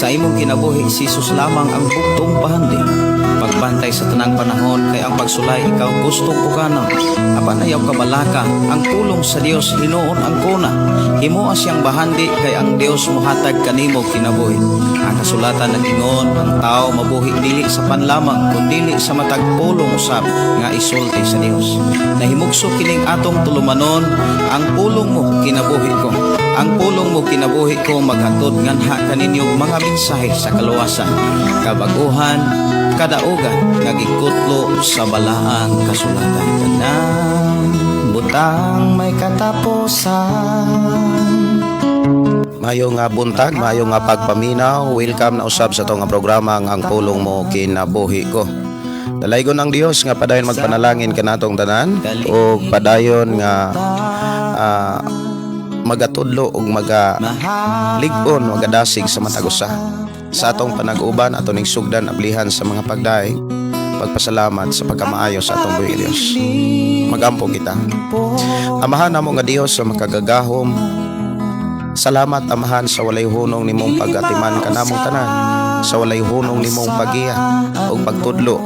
Sa imong kinabuhi, si Jesus lamang ang bugtong bahandi. Pagbantay sa tanang panahon kay ang pagsulay ikaw gustong pukanon. Apan ayaw kabalaka, ang pulong sa Dios hinuon ang kuna. Himoa siyang bahandi kay ang Dios mohatag kanimo kinabuhi. Ang kasulatan nag-ingon, ang tao mabuhi dili sa pan lamang kundili sa matag pulong usab nga isulti sa Dios. Nahimugso kining atong tulumanon, "Ang pulong mo kinabuhi ko." "Ang pulong mo kinabuhi ko" maghatod nganha kaninyo mga mensahe sa kaluwasan, kabaguhan, kadaugan nga gikutlo sa balaang kasulatan. Tanang butang may katapusan. Mayo nga buntag, mayo nga pagpaminaw. Welcome na usab sa atong nga programa nga "Ang Pulong Mo Kinabuhi Ko." Dalaygon ang Dios nga padayon magpanalangin kanatong tanan ug padayon nga magatudlo ug maga lig-on, magadasig sa matag usa sa atong panag-uban. Ato ning sugdan, ablihan sa mga pagdaig, pagpasalamat sa pagkamaayo sa atong buhi Dios. Magampo kita. Amahan namo nga Dios sa makagagahom, salamat, Amahan, sa walay hunong nimong pagatiman kanamong tanan, sa walay hunong nimong pagiya ug pagtudlo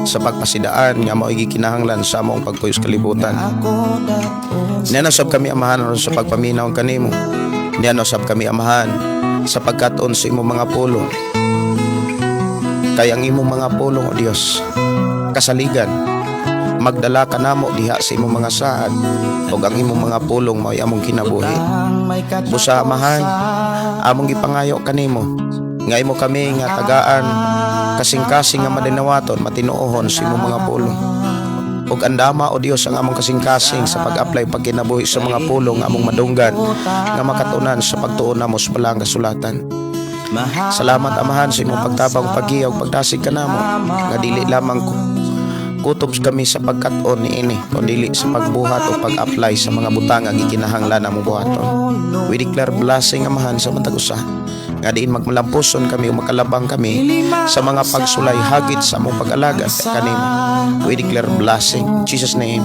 sa pagpasidaan nga mao'y gikinahanglan sa among pagpuyo sa kalibutan. Niana usab kami, Amahan, aron sa pagpaminaw kanimo. Niana usab kami, Amahan, sa pagkat-on sa imong mga pulong. Kay ang imong mga pulong, O Dios, kasaligan magdala kanamo diha sa imong mga saad ug ang imong mga pulong mao'y among kinabuhi. Busa, Amahan, among gipangayo kanimo nga imo kami nga tagaan kasing-kasing nga madinawaton, matinuohon sa imong mga pulong. Ug andama, O Dios, ang among kasing-kasing sa pag-apply, pagkinabuhi sa mga pulong nga among madunggan nga makatunan sa pagtuon namo sa balaang kasulatan. Salamat, Amahan, sa imong pagtabang, paggiya ug pagdasig kanamo nga dili lamang kutob kami sa pagkat-on niini kundi sa pagbuhat o pag-apply sa mga butang nga gikinahanglan among buhaton. We declare blessing, Amahan, sa matag usa nga diin magmalampuson kami o makalabang kami sa mga pagsulay hagit sa among pag-alagad kanimo. We declare blessing in Jesus' name.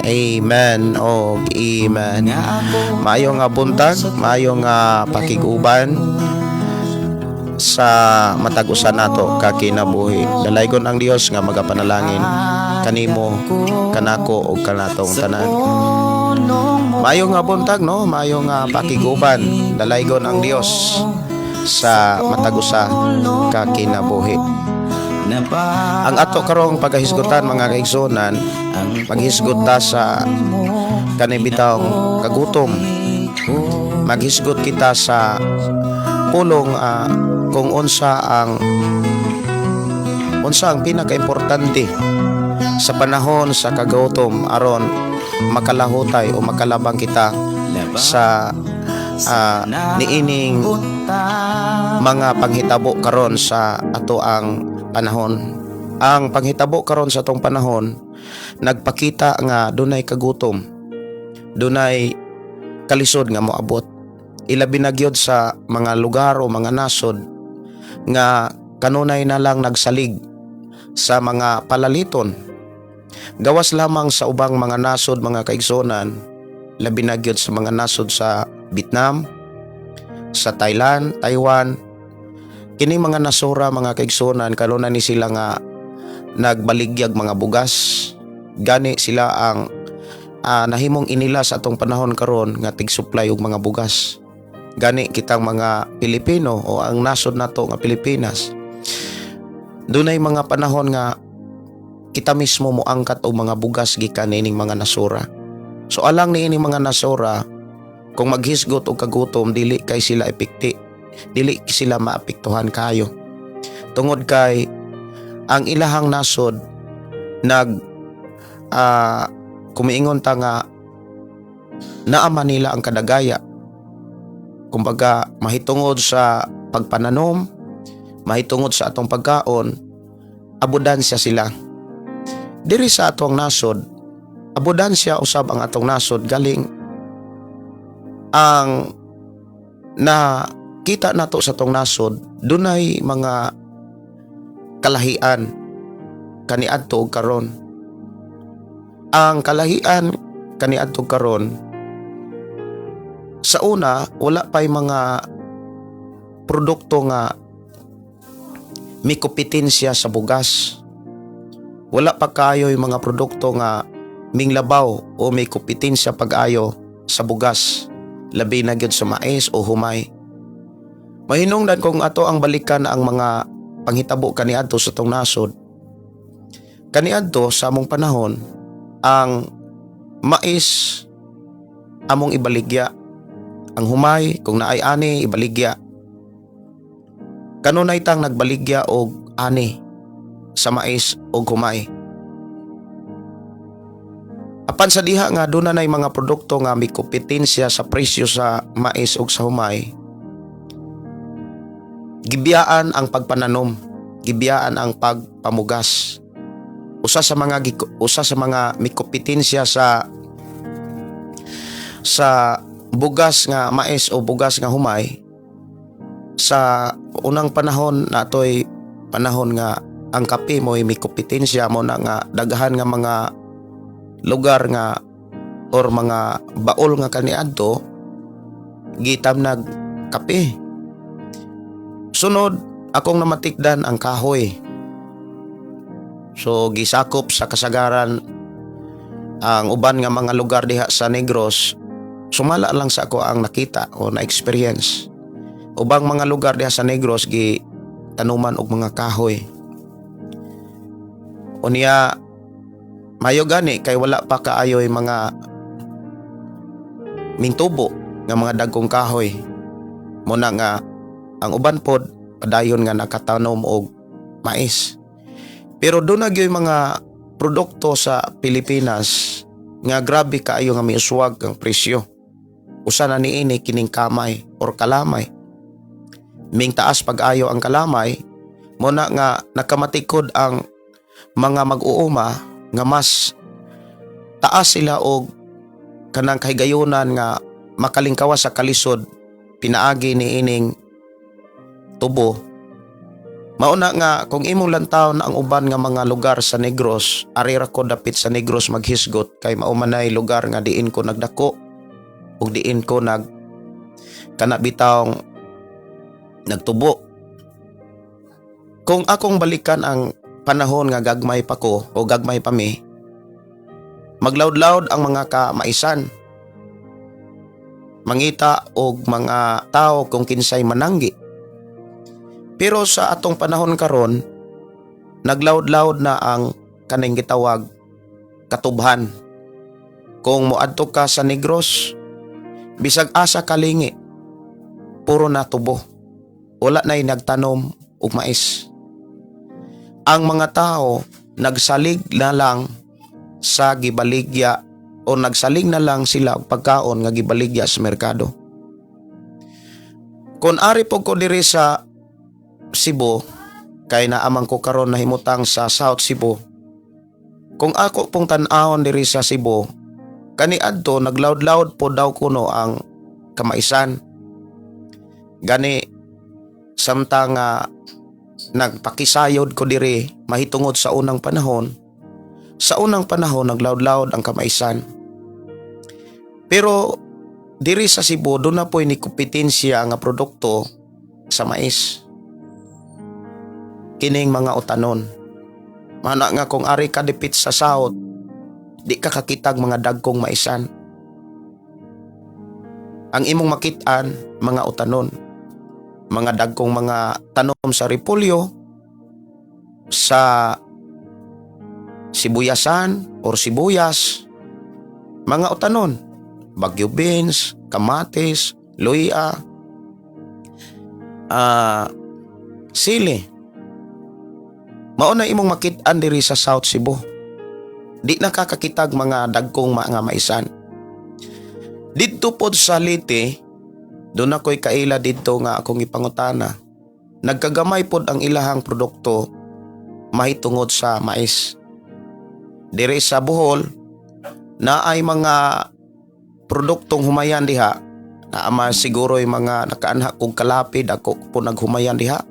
Amen o amen. Maayo nga buntag, maayo nga pakiguban sa matag usa nato kakinabuhi. Dalaygon ang Dios nga magapanalangin kanimo, kanako ug kanatong tanan. Maayo nga buntag, no, maayo nga pakiguban. Dalaygon ang Dios sa matag usa kakinabuhi. Ang ato karong pagahisgutan, mga kaigsunan, maghisgot ta sa kani bitawng kagutom. Maghisgot kita sa pulong kung unsa ang pinakaimportante sa panahon sa kagutom aron makalahutay o makalabang kita sa niining mga panghitabo karon sa ato ang panahon. Ang panghitabo karon sa atong panahon nagpakita nga dunay kagutom, dunay kalisod nga moabot. Ilabi na gyud sa mga lugar o mga nasod nga kanunay na lang nagsalig sa mga palaliton. Gawas lamang sa ubang mga nasod, mga kaigsunan, labi na gyud sa mga nasod sa Vietnam, sa Thailand, Taiwan. Kini mga nasora, mga kaigsunan, kanunay ni sila nga nagbaligyag mga bugas. Gani sila ang nahimong inila sa atong panahon karon nga tig-supply og mga bugas. Gani kitang mga Pilipino o ang nasod nato nga Pilipinas, dunay mga panahon nga kita mismo moangkat og mga bugas gikan niining mga nasura. So alang niining mga nasura, kung maghisgot og kagutom, dili kay sila epekti, dili sila maapektuhan kayo. Tungod kay ang ilahang nasod nag kumiingon ta nga naama nila ang kadagaya. Kumbaga mahitungod sa pagpananom, mahitungod sa atong pagkaon, abundansya sila. Diri sa atong nasod, abundansya usab ang atong nasod, galing ang na kita nato sa atong nasod, dunay mga kalahian kaniadto ug karon. Ang kalahian kaniadto karon, sa una wala pa'y mga produkto nga may kompetensya sa bugas. Wala pa kaayo'y mga produkto nga minglabaw o may kompetensya pag-ayo sa bugas, labi na gyud sa mais o humay. Mahinungdan kung ato ang balikan ang mga panghitabo kaniadto sa atong nasod. Kaniadto sa among panahon, ang mais among ibaligya. Ang humay, kung naay ani, ibaligya. Kanunay tang nagbaligya og ani sa mais og humay. Apan sa diha nga duna nay mga produkto nga may kompetensya sa presyo sa mais ug sa humay, gibiyaan ang pagpananom, gibiyaan ang pagpamugas. Usa sa mga may kompetensya sa bugas nga mais o bugas nga humay sa unang panahon natoy panahon nga ang kape mo may kompetensya mo na nga daghan nga mga lugar nga or mga baol nga kaniadto gitamnag kape. Sunod, akong namatikdan ang kahoy. So gisakop sa kasagaran ang uban nga mga lugar diha sa Negros, sumala lang sa ako ang nakita o na-experience. Ubang mga lugar diha sa Negros gi tanuman og mga kahoy. Unya mayo gani kay wala pa kaayoy mga mintubo nga mga dagkong kahoy. Muna nga ang uban pod padayon nga nakatanom og mais. Pero doon na gyud mga produkto sa Pilipinas nga grabe kaayo nga miuswag ang presyo. Usa na niini kining kamay or kalamay. Ming taas pag-ayo ang kalamay, muna nga nakamatikod ang mga mag-uuma nga mas taas sila og kanang kahigayunan nga makalingkawas sa kalisod pinaagi ni ining tubo. Mauna nga kung imong lantawon ang uban nga mga lugar sa Negros, ari ra ko dapit sa Negros maghisgot kay mao manay lugar nga diin ko nagdako ug diin ko nag kana bitawng nagtubo. Kung akong balikan ang panahon nga gagmay pa ko o gagmay pa mi, maglawd-lawd ang mga kamaisan. Mangita og mga tao kung kinsay mananggi. Pero sa atong panahon karon, naglawd-lawd na ang kaning gitawag katubhan. Kung moadto ka sa Negros, bisag asa kalingi, puro na tubo. Wala na'y nagtanom og mais. Ang mga tao nagsalig na lang sa gibaligya o nagsalig na lang sila og pagkaon nga gibaligya sa merkado. Kung ari po ko diri sa Cebu, kay naamang ko karon nahimutang sa South Cebu. Kung ako pong tan-awon diri sa Cebu, kaniadto naglawd-lawd po daw kuno ang kamaisan. Gani samtang nga nagpakisayod ko diri mahitungod sa unang panahon naglawd-lawd ang kamaisan. Pero diri sa Cebu doon na po'y ni kompetensya nga produkto sa mais. Kining mga utanon. Mana nga kung ari ka dipit sa south, di ka kakitag mga dagkong maisan. Ang imong makitaan, mga utanon. Mga dagkong mga tanom sa repolyo, sa sibuyasan or sibuyas, mga utanon, Baguio beans, kamatis, luya, sili. Mao na imong makit-an diri sa South Cebu. Di nakakakitag mga dagkong mga maisan. Didto pod sa Leyte, doon ako'y kaila didto nga akong ipangutana. Nagkagamay pod ang ilahang produkto mahitungod sa mais. Diri sa Bohol, na ay mga produktong humayan diha, na ama siguro yung mga nakaanha kog kalapid ako po naghumayan diha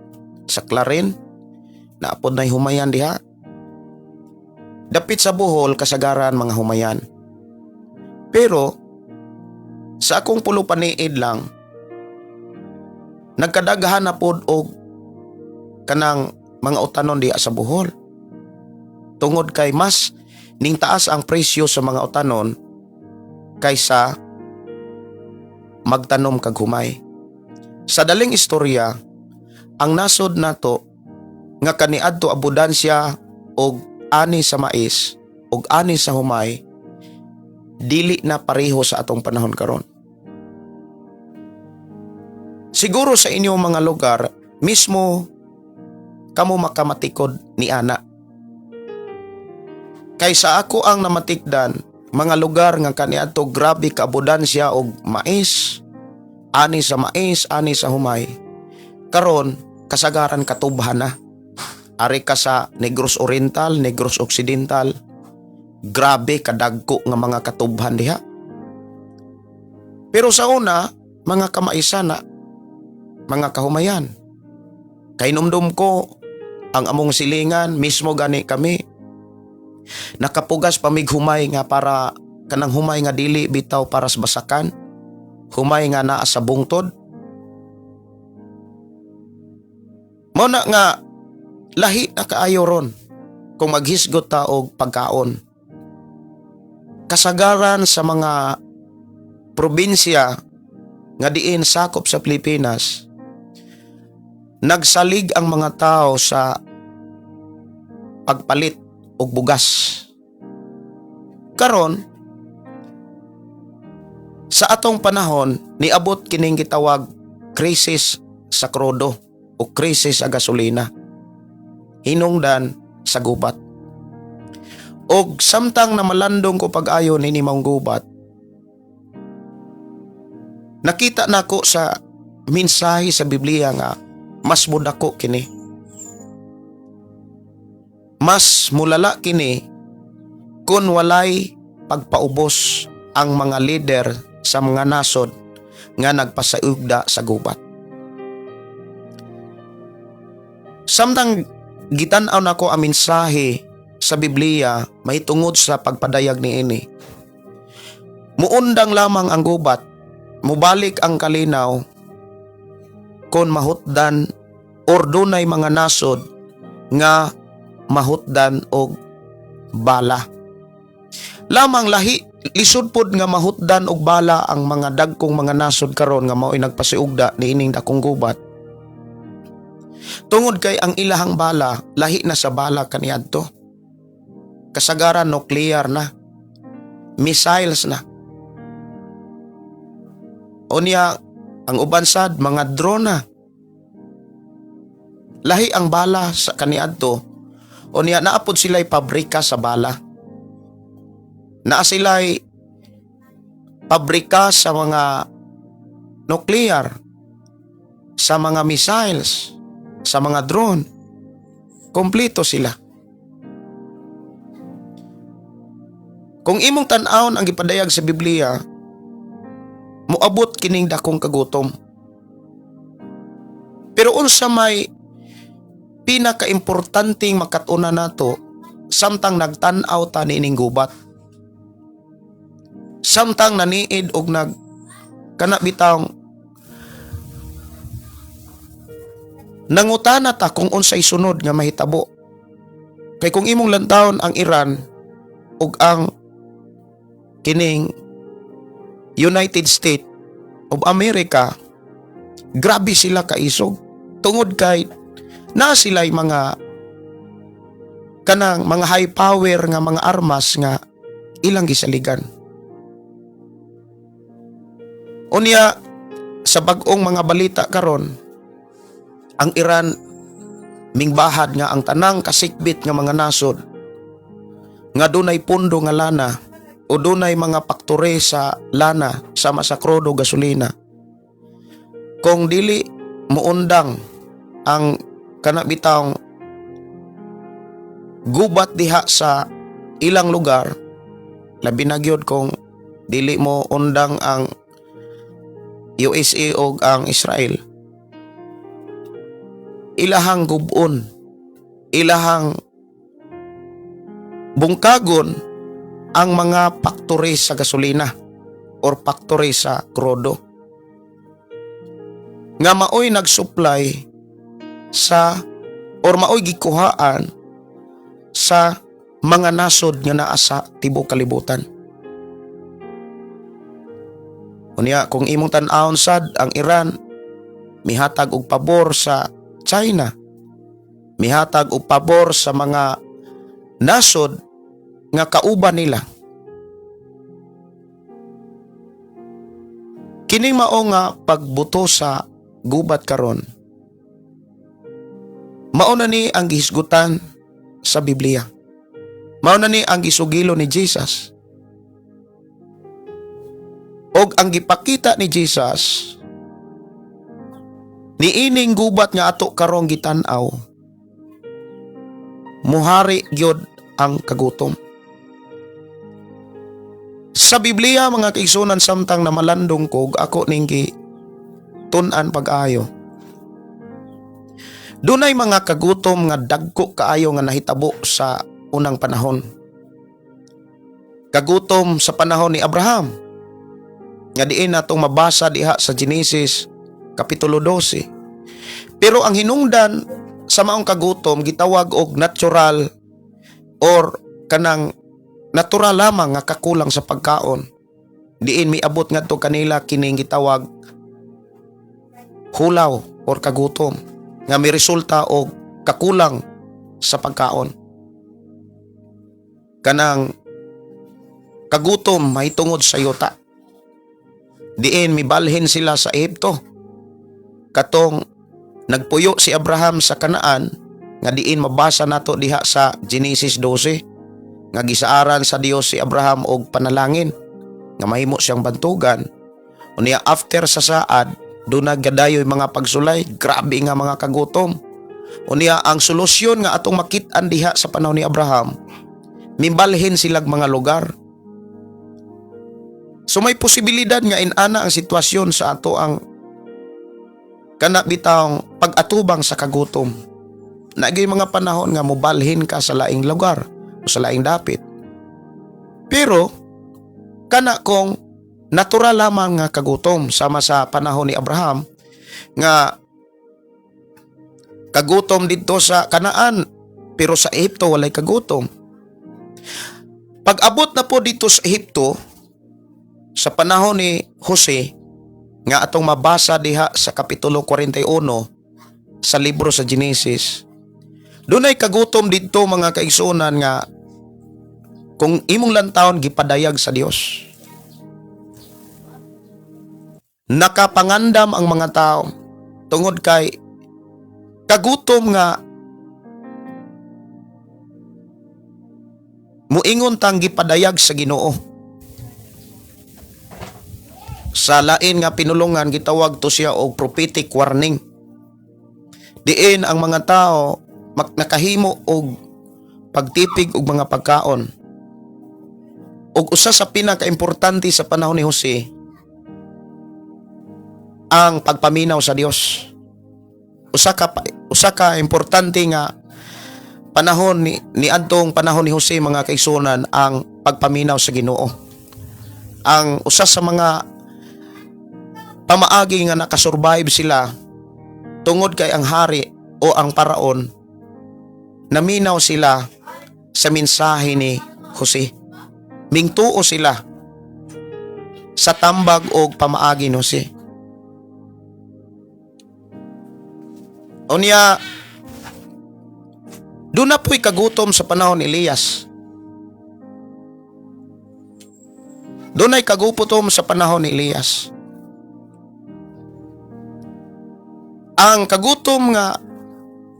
sa Clarin, naapod na humayan diha. Dapit sa Bohol, kasagaran mga humayan. Pero sa akong pulopaniid lang, Nagkadaghan na pod og kanang mga utanon diha sa Bohol. Tungod kay mas ning taas ang presyo sa mga utanon kaysa magtanom kag humay. Sa daling istorya, ang nasod nato nga kaniadto abundansya og ani sa mais og ani sa humay, dili na pareho sa atong panahon karon. Siguro sa inyong mga lugar mismo kamo makamatikod ni ana. Kay sa ako ang namatikdan, mga lugar nga kaniadto grabe ka abundansya og mais, ani sa mais, ani sa humay. Karon kasagaran katubhan na. Ari ka sa Negros Oriental, Negros Occidental, grabe kadagko nga mga katubhan diha. Pero sa una, mga kamaisan na, mga kahumayan. Kay numdum ko, ang among silingan, mismo gani kami, nakapugas pa mig humay nga para kanang humay nga dili bitaw para sa basakan, humay nga naa sa bungtod. Mao na nga lahi na kaayo ron kung maghisgot ta og pagkaon. Kasagaran sa mga probinsya nga diin sakop sa Pilipinas, nagsalig ang mga tao sa pagpalit og bugas. Karon, sa atong panahon, niabot kining gitawag krisis sa krudo o krisis sa gasolina. Hinungdan sa gubat. Og samtang namalandong ko pag-ayo nini maong gubat, nakita nako sa mensahe sa Biblia nga mas mudako kini. Mas mulala kini kung walay pagpaubos ang mga lider sa mga nasod nga nagpasaugda sa gubat. Samtang gitan-aw nako ang mensahe sa Biblia mahitungod sa pagpadayag niini, muundang lamang ang gubat, mubalik ang kalinaw kon mahutdan or dunay mga nasod nga mahutdan og bala. Lamang lahi lisod pod nga mahutdan og bala ang mga dagkong mga nasod karon nga mao'y nagpasiugda niining dakong gubat. Tungod kay ang ilahang bala lahi na sa bala kaniadto. Kasagaran nuclear na, missiles na. Unya ang uban sad mga drone na. Lahi ang bala sa kaniadto. Unya naa pod sila'y pabrika sa bala. Naa sila'y pabrika sa mga nuclear, sa mga missiles, sa mga drone. Kompleto sila. Kung imong tan-awon ang gipadayag sa Biblia, moabot kining dakong kagutom. Pero unsa may pinakaimportanteng makat-unan nato samtang nagtan-aw ta niining gubat? Samtang naniid og nag kana bitawng nangutana ta kung unsay sunod nga mahitabo. Kay kung imong lantawon ang Iran ug ang kining United States of America, grabe sila kaisog tungod kay na sila'y mga kanang mga high power nga mga armas nga ilang gisaligan. Unya sa bag-ong mga balita karon, ang Iran mingbahad nga ang tanang kasikbit nga mga nasod nga dunay pundo nga lana o dunay mga paktore sa lana sama sa krudo, gasolina, kung dili muundang ang kana bitawng gubat diha sa ilang lugar, labi na gyud kung dili mo undang ang USA og ang Israel, ilahang gubon, ilahang bungkagon ang mga factory sa gasolina or factory sa krudo. Nga maoy nag-supply sa or maoy gikuhaan sa mga nasod nga naa sa tibok kalibutan. Unya, kung imong tan-awon sad ang Iran, mihatag og pabor sa China, mihatag og pabor sa mga nasod nga kauban nila. Kini mao nga pagbuto sa gubat karon, mao na ni ang gihisgutan sa Biblia. Mao na ni ang gisugilo ni Jesus. Og ang gipakita ni Jesus niining gubat nga ato karong gitan-aw, muhari gyud ang kagutom. Sa Biblia, mga kaigsunan, samtang namalandong ko, ako ning tun-an pag-ayo. Dunay mga kagutom nga dagko kaayo nga nahitabo sa unang panahon. Kagutom sa panahon ni Abraham nga diin natong mabasa diha sa Genesis kapitulo 12. Pero ang hinungdan sa maong kagutom gitawag og natural or kanang natural lamang nga kakulang sa pagkaon. Diin miabot ngadto kanila kining gitawag hulaw or kagutom nga may resulta og kakulang sa pagkaon. Kanang kagutom mahitungod sa yuta. Diin mibalhin sila sa Ehipto. Katong nagpuyo si Abraham sa Kanaan nga diin mabasa nato diha sa Genesis 12 nga gisaaran sa Dios si Abraham og panalangin nga mahimo siyang bantugan. Unya after sa saad, duna gadayoy mga pagsulay, grabe nga mga kagutom. Unya ang solusyon nga atong makit-an diha sa panahon ni Abraham, mibalhin silag mga lugar. So may posibilidad nga inana ang sitwasyon sa ato ang kana bitawng pag-atubang sa kagutom. Nagay mga panahon nga mobalhin ka sa laing lugar o sa laing dapit. Pero kana kong natural lamang nga kagutom sama sa panahon ni Abraham nga kagutom didto sa Kanaan, pero sa Ehipto walay kagutom. Pag-abot na po dito sa Ehipto sa panahon ni Jose nga atong mabasa diha sa kapitulo 41 sa libro sa Genesis, dunay kagutom didto, mga kaigsuonan, nga kung imong lantawon gipadayag sa Dios. Nakapangandam ang mga tao tungod kay kagutom nga muingon tang gipadayag sa Ginoo. Sa lain nga pinulungan, gitawag to siya og prophetic warning. Diin ang mga tao nakahimo og pagtipig og mga pagkaon. Og usa sa pinakaimportante sa panahon ni Jose ang pagpaminaw sa Dios. Usa ka importante nga panahon ni adtong panahon ni Jose, mga kaigsuonan, ang pagpaminaw sa Ginoo. Ang usa sa mga pamaagi nga nakasurvive sila tungod kay ang hari o ang paraon naminaw sila sa mensahe ni Jose. Mingtuo sila sa tambag og pamaagi ni Jose. Unya, doon na po'y kagutom sa panahon ni Elias. Doon ay kagutom sa panahon ni Elias. Ang kagutom nga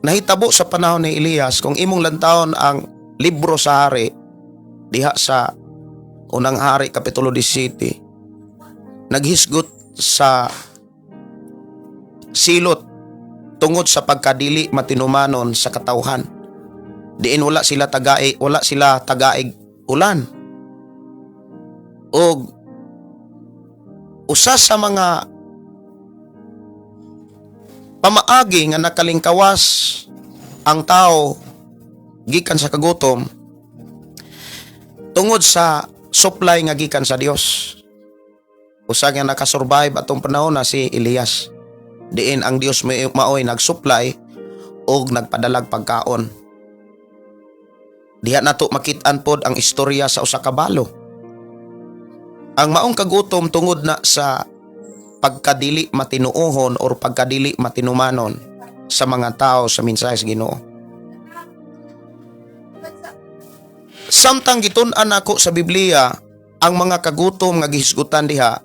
nahitabo sa panahon ni Elias, kung imong lantawon ang libro sa hari, diha sa Unang Hari Kapitulo 17, naghisgot sa silot tungod sa pagkadili matinumanon sa katawhan. Diin wala sila tagai, wala sila tagaig ulan. Og usa sa mga pamaagi nga nakalingkawas ang tao gikan sa kagutom tungod sa supply nga gikan sa Dios. Usa nga nakasurvive atong panahon na si Elias. Diin ang Dios maoy nagsupply og nagpadalag pagkaon. Diha nato makit-an pod ang istorya sa usa ka balo. Ang maong kagutom tungod na sa pagkadili matinuohon or pagkadili matinumanon sa mga tao sa mensahe sa Ginoo. Samtang gitun-an nako sa Biblia ang mga kagutom nga gihisgutan diha,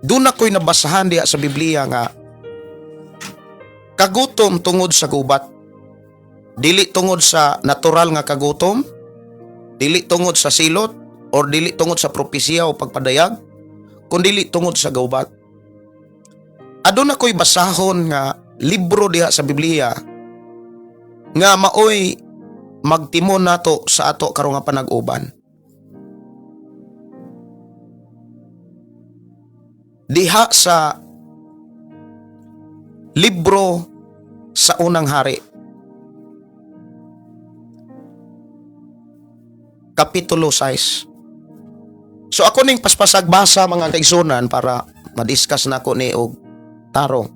doon ako'y nabasahan diha sa Biblia nga kagutom tungod sa gubat. Dili tungod sa natural nga kagutom, dili tungod sa silot, or dili tungod sa propesiya o pagpadayag, kundili tungod sa gubat. Aduna ko'y basahon nga libro diha sa Biblia nga maoy magtimon nato sa ato karong nga panag-uban. Diha sa libro sa Unang Hari, Kapitulo 6. So ako ning paspasag basa, mga kaigsunan, para madiscuss nako ni og tarong.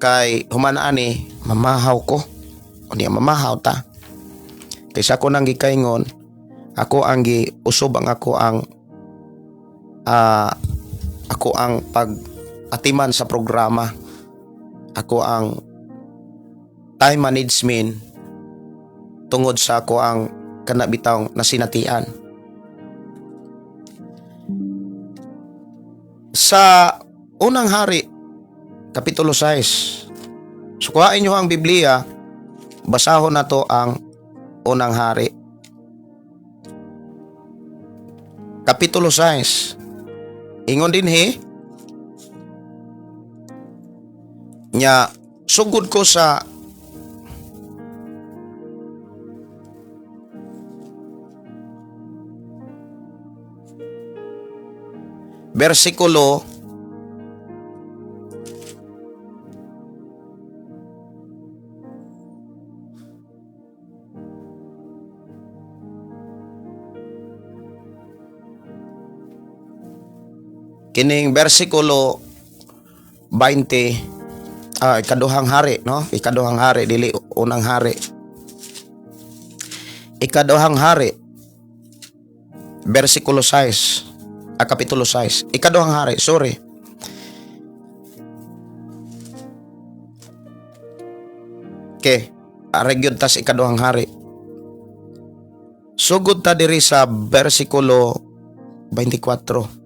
Kay human ani mamahaw ko. O niya mamahaw ta. Kaysa ako nang gikaingon, ako ang giusob ang ako ang pag-atiman sa programa. Ako ang time management tungod sa ako ang kanabitang nasinatian. Sa Unang Hari, Kapitulo 6. So kuhain nyo ang Biblia, basahon na to ang Unang Hari. Kapitulo 6. Ingon din he, nya sugod ko sa versikulo kining versikulo 20, Ikaduhang Hari, no? Ikaduhang Hari, dili Unang Hari. Ikaduhang Hari, versikulo 6, kapitulo 6. Ikaduhang Hari, sorry. Okay, aregyon tas Ikaduhang Hari. Sugod ta diri sa versikulo 24.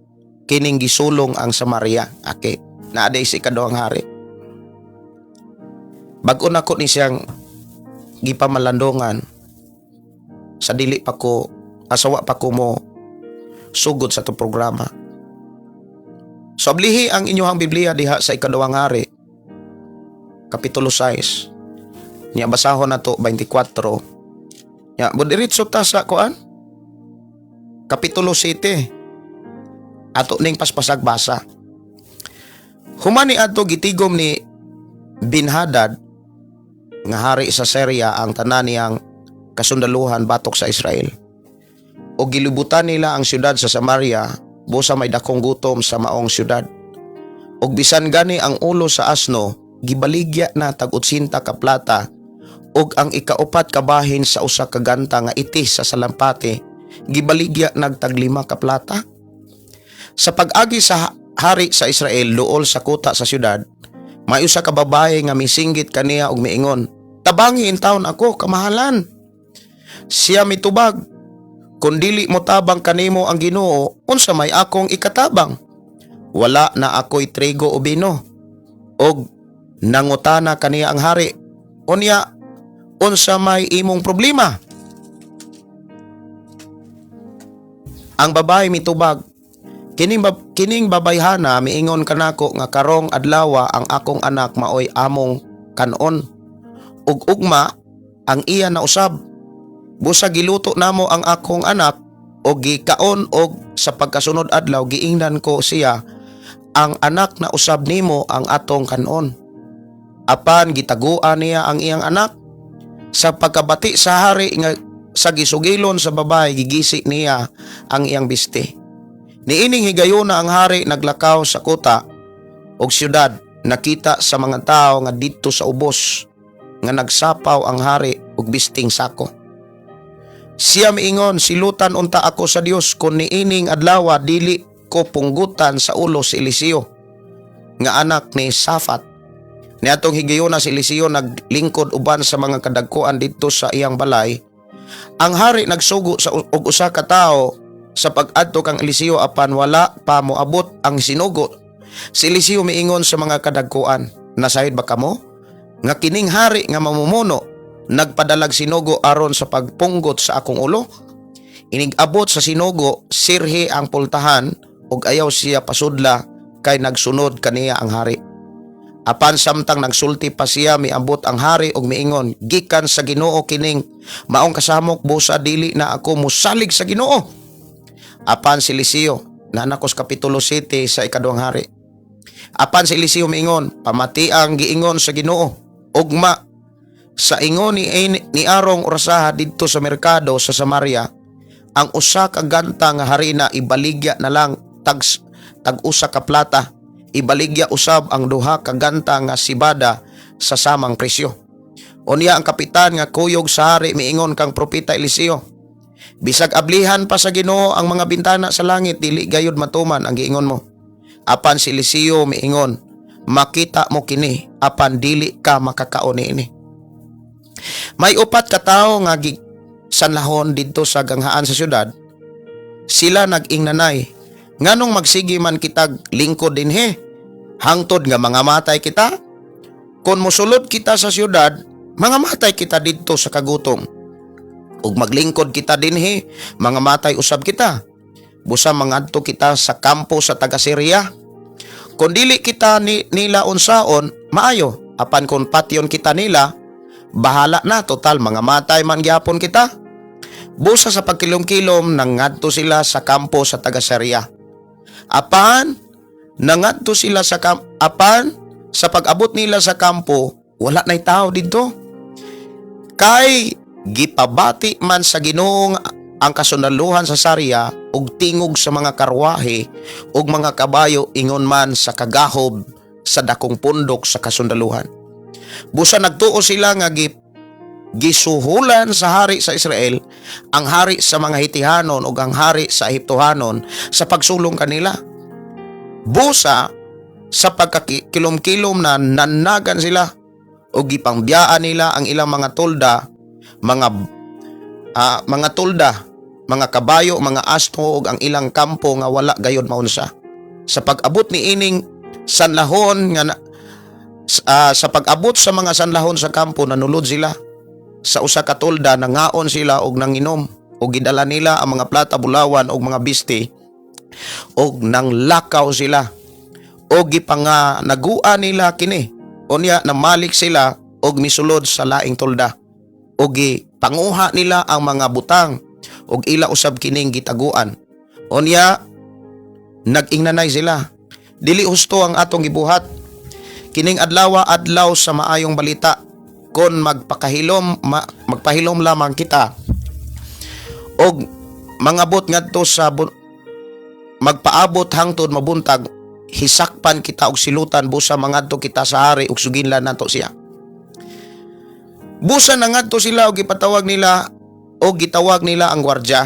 Kining gisulong ang Samaria. Okay, naa sa Ikaduhang Hari. Bag-o nako ni siyang gipamalandungan sa dili pa ko asawa pa ko mo sugod sa to programa. So ablihi ang inyong Biblia diha sa Ikaduhang Hari, Kapitulo 6. Nya basahon nato 24. Nya diretso ta sa kuan. Kapitulo 7. Ato ning paspasag basa. Human ni adto, gitigom ni Binhadad nga hari sa Syria ang tanan niyang kasundaluhan batok sa Israel. O gilibutan nila ang syudad sa Samaria busa may dakong gutom sa maong syudad. Og bisan gani ang ulo sa asno gibaligya na tag 80 ka plata ug ang ikaupat ka bahin sa usa ka ganta nga itis sa salampati gibaligya nag tag 5 ka plata. Sa pag-agi sa hari sa Israel duol sa kuta sa syudad, may usa ka babae nga misinggit kaniya og miingon, "Tabangi intawon ako, kamahalan." Siya mitubag, "Kung dili mo tabang kanimo ang Ginoo, unsa may akong ikatabang? Wala na ako'y trigo o bino." Og nangutana kaniya ang hari, "Unya, unsa may imong problema?" Ang babae mitubag, "Kining babayhana miingon kanako nga karong adlawa ang akong anak maoy among kanon. Ug ugma ang iya na usab. Busa giluto namo ang akong anak og gikaon, og sa pagkasunod adlaw giingnan ko siya, ang anak na usab nimo ang atong kanon. Apan gitaguan niya ang iyang anak." Sa pagkabati sa hari nga sa gisugilon sa babae, gigisi niya ang iyang biste. Niining higayuna ang hari naglakaw sa kuta og syudad, nakita sa mga tao nga didto sa ubos nga nagsapaw ang hari og bisting sako. Siya miingon, "Silutan unta ako sa Dios kung niining adlawa dili ko punggutan sa ulo si Eliseo nga anak ni Safat." Niadtong higayuna si Eliseo naglingkod uban sa mga kadagkuan didto sa iyang balay. Ang hari nagsugo sa og usa ka tawo sa pag-adto kang Eliseo, apan wala pa moabot ang sinugo. Si Eliseo miingon sa mga kadagkuan, "Nasayod ba kamo nga kining hari nga mamumuno nagpadalag sinugo aron sa pagpunggot sa akong ulo?" Inig-abot sa sinugo, sirhe ang pultahan ug ayaw siya pasudla kay nagsunod kaniya ang hari. Apan samtang nagsulti pa siya, miabot ang hari ug miingon, "Gikan sa Ginoo kining maong kasamok, busa dili na ako musalig sa Ginoo." Apan si Eliseo, naa na ko's Kapitulo 7 sa Ikaduhang Hari. Apan si Eliseo miingon, "Pamati ang giingon sa Ginoo. Ugma sa ingon ni arong orasaha didto sa merkado sa Samaria, ang usa ka ganta nga harina ibaligya na lang tag usa ka plata. Ibaligya usab ang duha ka ganta nga sibada sa samang presyo." Unya ang kapitan nga kuyog sa hari miingon kang Propeta Eliseo, "Bisag ablihan pa sa Ginoo ang mga bintana sa langit, dili gayud matuman ang giingon mo." Apan si Eliseo miingon, "Makita mo kini, apan dili ka makakaon niini." May upat ka tawo nga sanlahon didto sa ganghaan sa syudad. Sila nag-ingnanay, "Nganong magsige man kitag lingkod dinhi hangtod nga mga matay kita? Kung mosulod kita sa syudad, mga matay kita didto sa kagutom. Ug maglingkod kita dinhi, mga matay usab kita. Busa mangadto kita sa kampo sa taga Syria. Kung dili kita nila unsaon, maayo. Apan kung patyon kita nila, bahala na, total mga matay man gyapon kita." Busa sa pagkilom-kilom, nangadto sila sa kampo sa taga Syria. Apan sa pag-abot nila sa kampo, wala na'y tao didto. Kay gipabati man sa Ginoo ang kasundaluhan sa Syria ug tingog sa mga karwahe ug mga kabayo ingon man sa kagahob sa dakong pundok sa kasundaluhan. Busa nagtuo sila nga gisuhulan sa hari sa Israel ang hari sa mga Hitihanon ug ang hari sa Ehiptohanon sa pagsulong kanila. Busa sa pagkakilom-kilom na nanagan sila o gipangbiyaan nila ang ilang mga tolda, mga kabayo, mga asno ug ang ilang kampo nga wala gayod maunsa. Sa pag-abot sa mga sanlahon sa kampo, nanulod sila sa usa ka tolda, nangaon sila og nanginom, ug gidala nila ang mga plata, bulawan ug mga bisti ug nanglakaw sila ug gipanga nagua nila kini. Unya namalik sila og misulod sa laing tolda ug gipanguha nila ang mga butang ug ila usab kining gitaguan. Unya nag-ingnanay sila, "Dili husto ang atong gibuhat. Kining adlaw adlaw sa maayong balita. Kon magpahilom lamang kita og mangabot ngadto sa magpaabot hangtod mabuntag, hisakpan kita og silutan. Busa mangadto kita sa hari ug suginlan nato siya." Busa nangadto sila og gipatawag nila o gitawag nila ang gwardya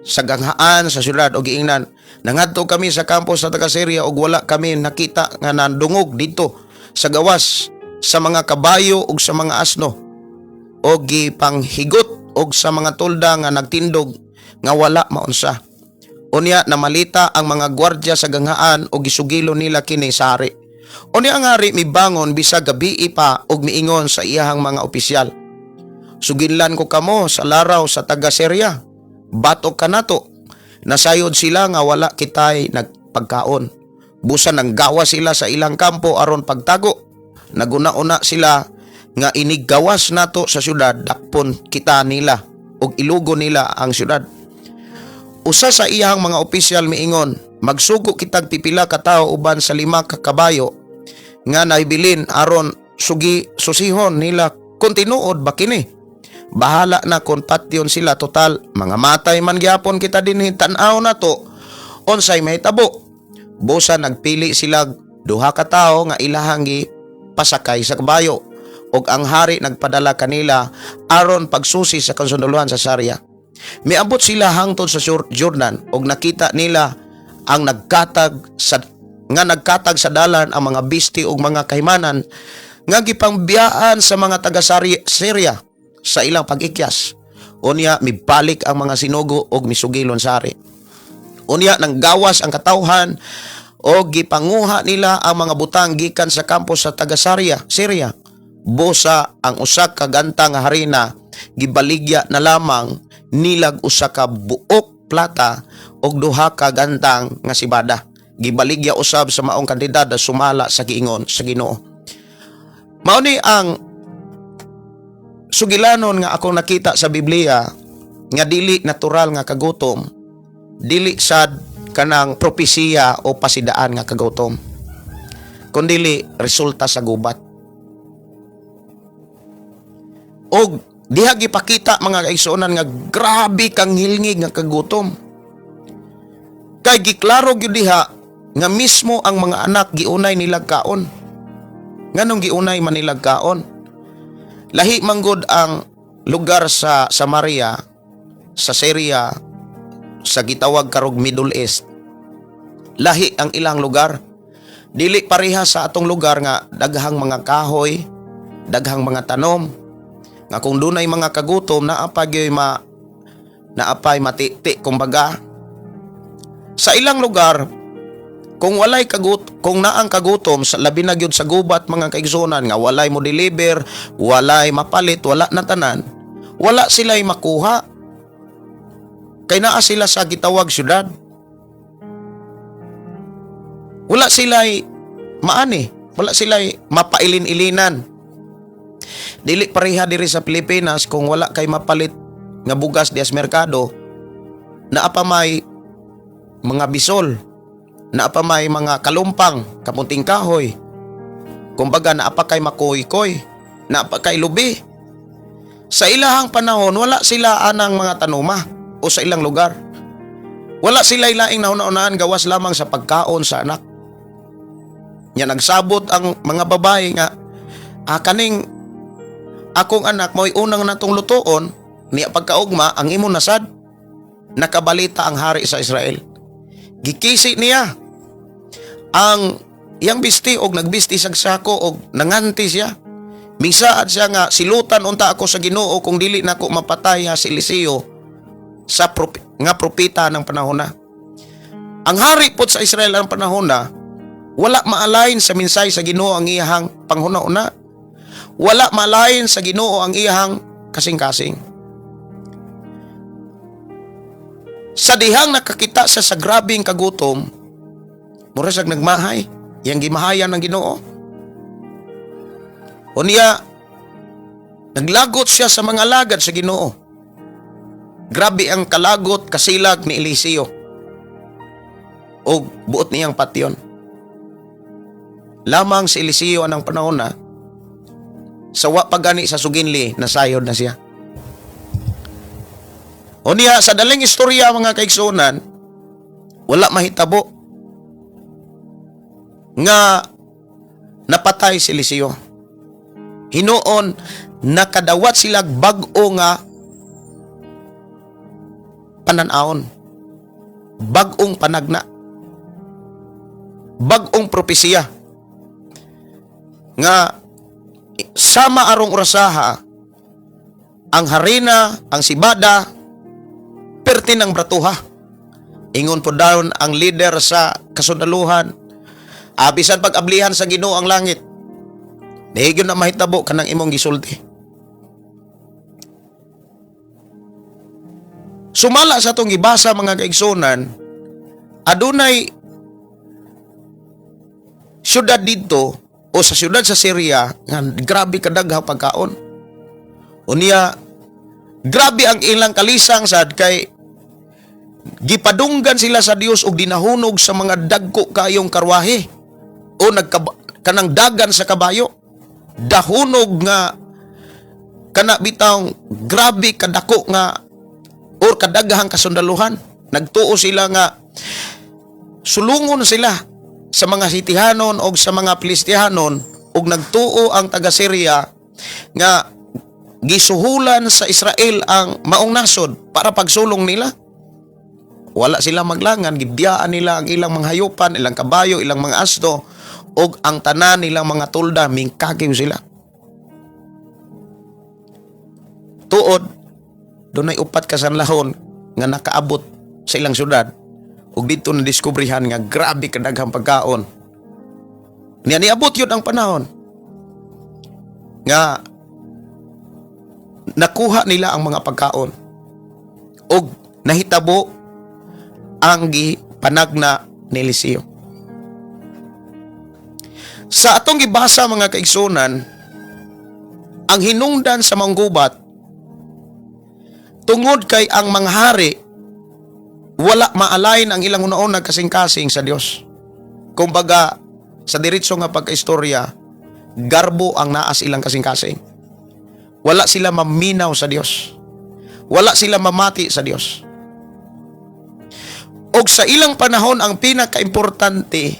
sa ganghaan sa syudad og giingnan, "Nangadto kami sa kampo sa taga Syria ug wala kami nakita nga nandungog didto sa gawas sa mga kabayo ug sa mga asno o gipanghigot og sa mga tolda nga nagtindog nga wala maunsa." Unya namalita ang mga gwardya sa ganghaan ug gisugilo nila kini sa hari. Unya ang hari mibangon bisag gabii pa ug miingon sa iyahang mga opisyal, "Suginlan ko kamo sa laraw sa taga Syria. Batok kanato. Nasayod sila nga wala kitay nagpagkaon. Busa nanggawa sila sa ilang kampo aron pagtago. Naguna-una sila nga iniggawas nato sa syudad, dakpon kita nila ug ilugo nila ang syudad." Usa sa iyang mga opisyal miingon, "Magsugo kitag pipila ka tawo uban sa 5 ka kabayo nga naibilin aron susihon nila kung tinuod ba kini. Bahala na kung patyon sila, total mga matay man gyapon kita dinhi. Tan-aw na to Unsay mahitabo? Busa nagpili sila duha ka tawo nga ilahang pasakay sa kabayo ug ang hari nagpadala kanila aron pagsusi sa kasundaluhan sa Syria. Miabot sila hangtod sa Jordan ug nakita nila ang nagkatag sa nga nagkatag sa dalan ang mga bisti ug mga kahimanan nga gipangbiyaan sa mga taga Syria sa ilang pag-ikyas. Unya mibalik ang mga sinugo ug misugilon sa hari. Unya nang gawas ang katawhan o gipanguha nila ang mga butang gikan sa kampo sa taga Syria. Busa ang usa ka ganta nga harina gibaligya na lamang nilag usa ka buok plata og duha ka gantang nga sibada. Gibaligya usab sa maong kantidad sumala sa giingon sa Ginoo. Mao ni ang sugilanon nga akong nakita sa Biblia nga dili natural nga kagutom, dili sad kanang propesiya o pasidaan nga kagutom, kundili resulta sa gubat. Og diha gipakita, mga kaigsuonan, nga grabe kang hilngig nga kagutom. Kay giklaro gyud diha nga mismo ang mga anak giunay nila kaon. Nganong giunay man nila kaon? Lahi manggod ang lugar sa Samaria, sa Syria, sa gitawag karog Middle East. Lahi ang ilang lugar. Dili pareha sa atong lugar nga daghang mga kahoy, daghang mga tanom. Nga kung dunay mga kagutom, naa pa gyoy naapay matiti kumbaga. Sa ilang lugar, kung naang kagutom sa labi na gyud sa gubat, mga kaigsuonan, nga walay mo deliver, walay mapalit, wala na tanan, wala sila'y makuha. Kay naa sila sa gitawag syudad. Wala sila'y maani, wala sila'y mapailin-ilinan. Dili pareha diri sa Pilipinas, kung wala kay mapalit nga bugas dias merkado, naa pa may mga bisol, naa pa may mga kalumpang, kamunting kahoy. Kumbaga naa pa kay makoy-koy, naa pa kay lubi. Sa ilahang panahon, wala sila anang mga tanuma o sa ilang lugar. Wala sila laing nahuna-unaan gawas lamang sa pagkaon sa anak. Nya nagsabot ang mga babae nga kaning akong anak mo'y unang natong lutuon niya pagkaugma ang imo nasad. Nakabalita ang hari sa Israel. Gikisi niya ang iyang bisti og nagbisti sa sako og nanganti siya. Misaad siya nga silutan unta ako sa Ginoo kung dili nako mapatay ha si Eliseo sa nga propeta ng panahon na. Ang hari pod sa Israel ang panahon na wala maalain sa minsay sa Ginoo ang iyahang panghuna-una. Wala maalain sa Ginoo ang iyahang kasing-kasing. Sa dihang nakakita siya sa grabing kagutom, mura siyang nagmahay, iyang gimahayan ng Ginoo. Unya, naglagot siya sa mga alagad sa Ginoo. Grabe ang kalagot kasilag ni Eliseo. O buot niyang patyon. Lamang si Eliseo anang panahon na, sa wa pa gani sa suginli, nasayod na siya. Unya, sa daling istorya, mga kaigsunan, wala mahitabo nga napatay si Eliseo. Hinuon, nakadawat sila bag-o nga panan-awon, bag-ong panagna, bag-ong propesiya nga sama arong orasaha ang harina, ang sibada, perti ng bratuha. Ingon po daon ang leader sa kasundaluhan, abisan pag-ablihan sa Ginoo ang langit, dili na mahitabo kanang imong gisulti. Sumala sa atong gibasa, mga kaigsunan, adunay syudad didto o sa syudad sa Syria nga grabe kadaghang pagkaon. Unya grabe ang ilang kalisang sad kay gipadunggan sila sa Dios og dinahunog sa mga dagko kayong karwahe o kanang dagan sa kabayo. Dahunog nga kana bitawng grabe kadako nga or kadaghang kasundaluhan. Nagtuo sila nga sulungon sila sa mga Hitihanon o sa mga Filistihanon ug nagtuo ang taga Syria nga gisuhulan sa Israel ang maong nasod para pagsulong nila. Wala sila maglangan, gibiyaan nila ang ilang mga hayupan, ilang kabayo, ilang mga asno ug ang tanan nilang mga tulda, mingkagiw sila. Tuod, dunay 4 ka sanlahon nga nakaabot sa ilang syudad ug didto na diskubrihan nga grabe kadaghang pagkaon. Niya niabot yun ang panahon nga nakuha nila ang mga pagkaon ug nahitabo ang gipanagna ni Eliseo. Sa atong gibasa, mga kaigsunan, ang hinungdan sa maong gubat tungod kay ang mga hari wala maalain ang ilang una-una kasing-kasing sa Dios. Kumbaga, sa diretso nga pagkaistorya, garbo ang naas ilang kasing-kasing. Wala sila maminaw sa Dios. Wala sila mamati sa Dios. Og sa ilang panahon, ang pinakaimportante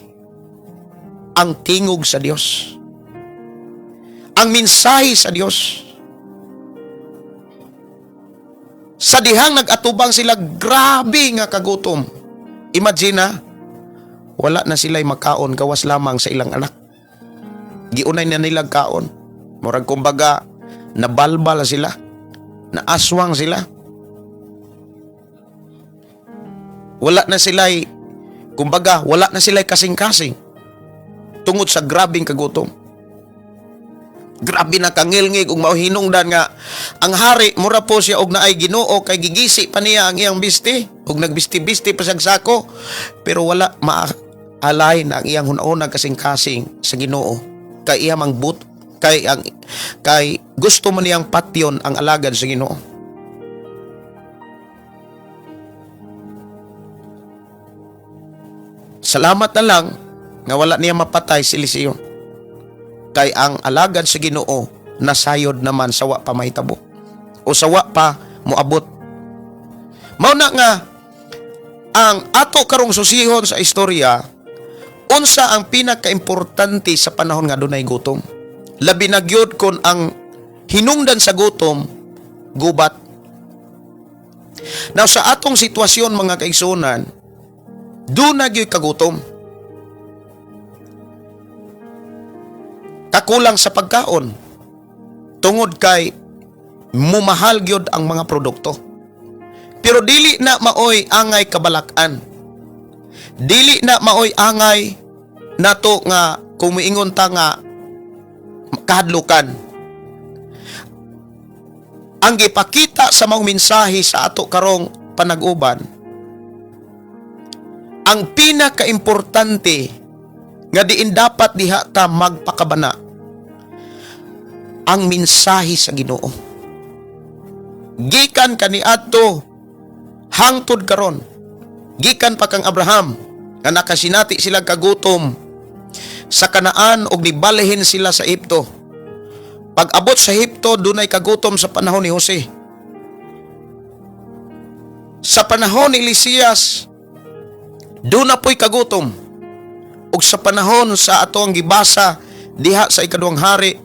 ang tingog sa Dios. Ang mensahe sa Dios. Sa dihang nag-atubang sila, grabe nga kagutom. Imagine na, wala na sila'y makaon gawas lamang sa ilang anak. Giunay na nila kaon. Murag kumbaga, nabalbal sila. Naaswang sila. Wala na sila'y, kumbaga, wala na sila'y kasing-kasing. Tungod sa grabing kagutom. Grabe na kangilngig ug mauhinungdan nga ang hari mura po siya og naay Ginoo kay gigisi pa niya ang iyang bisti ug nagbisti-bisti pa siyang sako, pero wala maalay na ang iyang hunahuna kasing-kasing sa Ginoo kay iya mang but kay ang kay gusto man niyang patyon ang alagad sa Ginoo. Salamat na lang nga wala niya mapatay si Eliseo. Kay ang alagad sa Ginoo nasayod naman sa wa pa mahitabo o sa wa pa moabot. Mao na nga ang ato karong susihon sa istorya, unsa ang pinakaimportante sa panahon nga dunay gutom. Labi na gyud kon ang hinungdan sa gutom gubat. Now sa atong sitwasyon, mga kaigsuonan, duna gyud kagutom. Kakulang sa pagkaon tungod kay mumahal gyud ang mga produkto. Pero dili na maoy angay kabalak-an. Dili na maoy angay nato nga kung miingon ta nga kahadlukan. Ang gipakita sa maong mensahe sa ato karong panag-uban, ang pinakaimportante nga diin dapat diha ta magpakabana, ang mensahe sa Ginoo. Gikan kaniadto hangtod karon, gikan pa kang Abraham nga nakasinati sila kagutom sa Kanaan ug nibalhin sila sa Ehipto. Pag-abot sa Ehipto, dunay kagutom sa panahon ni Jose. Sa panahon ni Elisias, duna po'y kagutom. Ug sa panahon sa ato ang gibasa diha sa ikaduhang hari,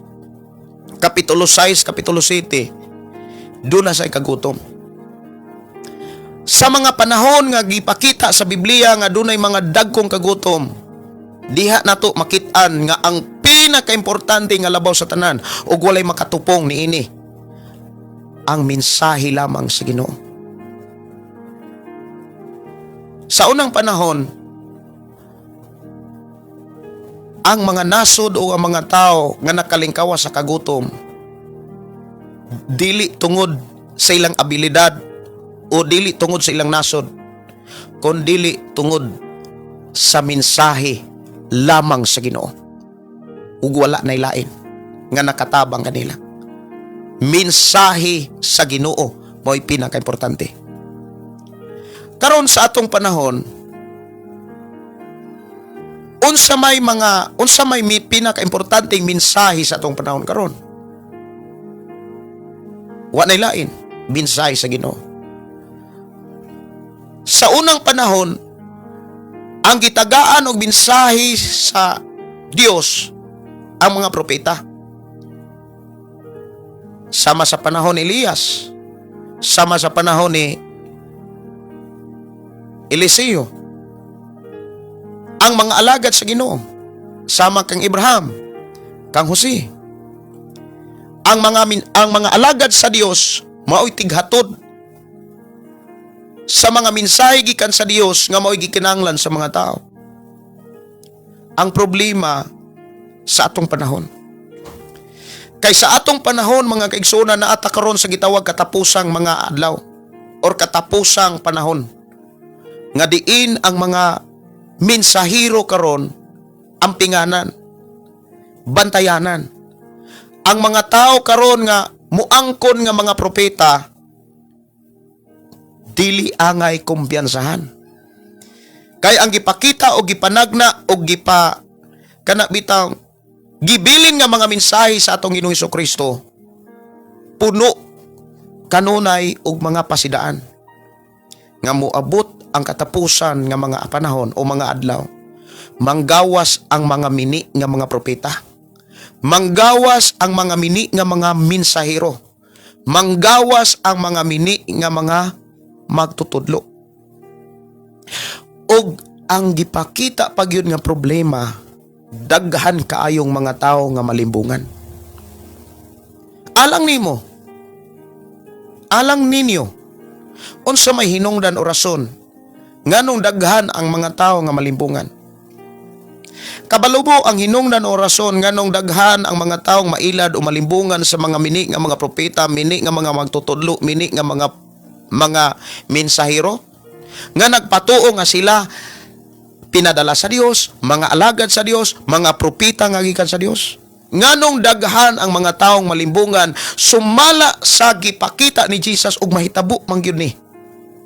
Kapitulo 6, Kapitulo 7, duna sa ikagutom. Sa mga panahon nga gipakita sa Biblia nga dunay mga dagkong kagutom, diha nato makit-an nga ang pinakaimportante nga labaw sa tanan ug walay makatupong niini, ang mensahe lamang sa Ginoo. Sa unang panahon, ang mga nasod o ang mga tao nga nakalingkawa sa kagutom, dili tungod sa ilang abilidad o dili tungod sa ilang nasod, kun dili tungod sa mensahe lamang sa Ginoo. Ug wala nay lain nga nakatabang kanila. Mensahe sa Ginoo mo'y pinakaimportante. Karon sa atong panahon, unsa may pinakaimportanteng mensahe sa atong panahon karon? Wa nay lain, mensahe sa Ginoo. Sa unang panahon, Ang gitagaan og mensahe sa Dios ang mga propeta. Sama sa panahon ni Elias, sama sa panahon ni Eliseo, ang mga alagad sa Ginoo, sama kang Abraham, kang Jose. Ang mga alagad sa Dios mao'y tighatod sa mga mensahe gikan sa Dios nga mao'y gikinahanglan sa mga tao. Ang problema sa atong panahon, kay sa atong panahon, mga kaigsuonan, naa ta karon sa gitawag katapusang mga adlaw or katapusang panahon nga diin ang mga mensahero karon ampinganan, bantayanan. Ang mga tao karon nga muangkon nga mga propeta, dili angay kumpiyansahan. Kay ang gipakita o gipanagna o gipa kana bitang gibilin nga mga mensahe sa atong Ginoong Kristo puno kanunay og mga pasidaan nga moabot ang katapusan nga mga panahon o mga adlaw, manggawas ang mga mini nga mga propeta, manggawas ang mga mini nga mga mensahero, manggawas ang mga mini nga mga magtutudlo. Ug ang gipakita pa gyud nga problema, daghan kaayong mga tao nga malimbungan. Alang nimo, alang ninyo, unsa may hinungdan o rason nganong daghan ang mga tao nga malimbungan? Kabalo mo ang hinungdan o rason nganong daghan ang mga taong mailad o malimbungan sa mga mini nga mga propeta, mini nga mga magtutudlo, mini nga mga mensahero nga nagpatuo nga sila pinadala sa Dios, mga alagad sa Dios, mga propeta nga gikan sa Dios? Nganong daghan ang mga taong malimbungan sumala sa gipakita ni Jesus ug mahitabo man gyud ni?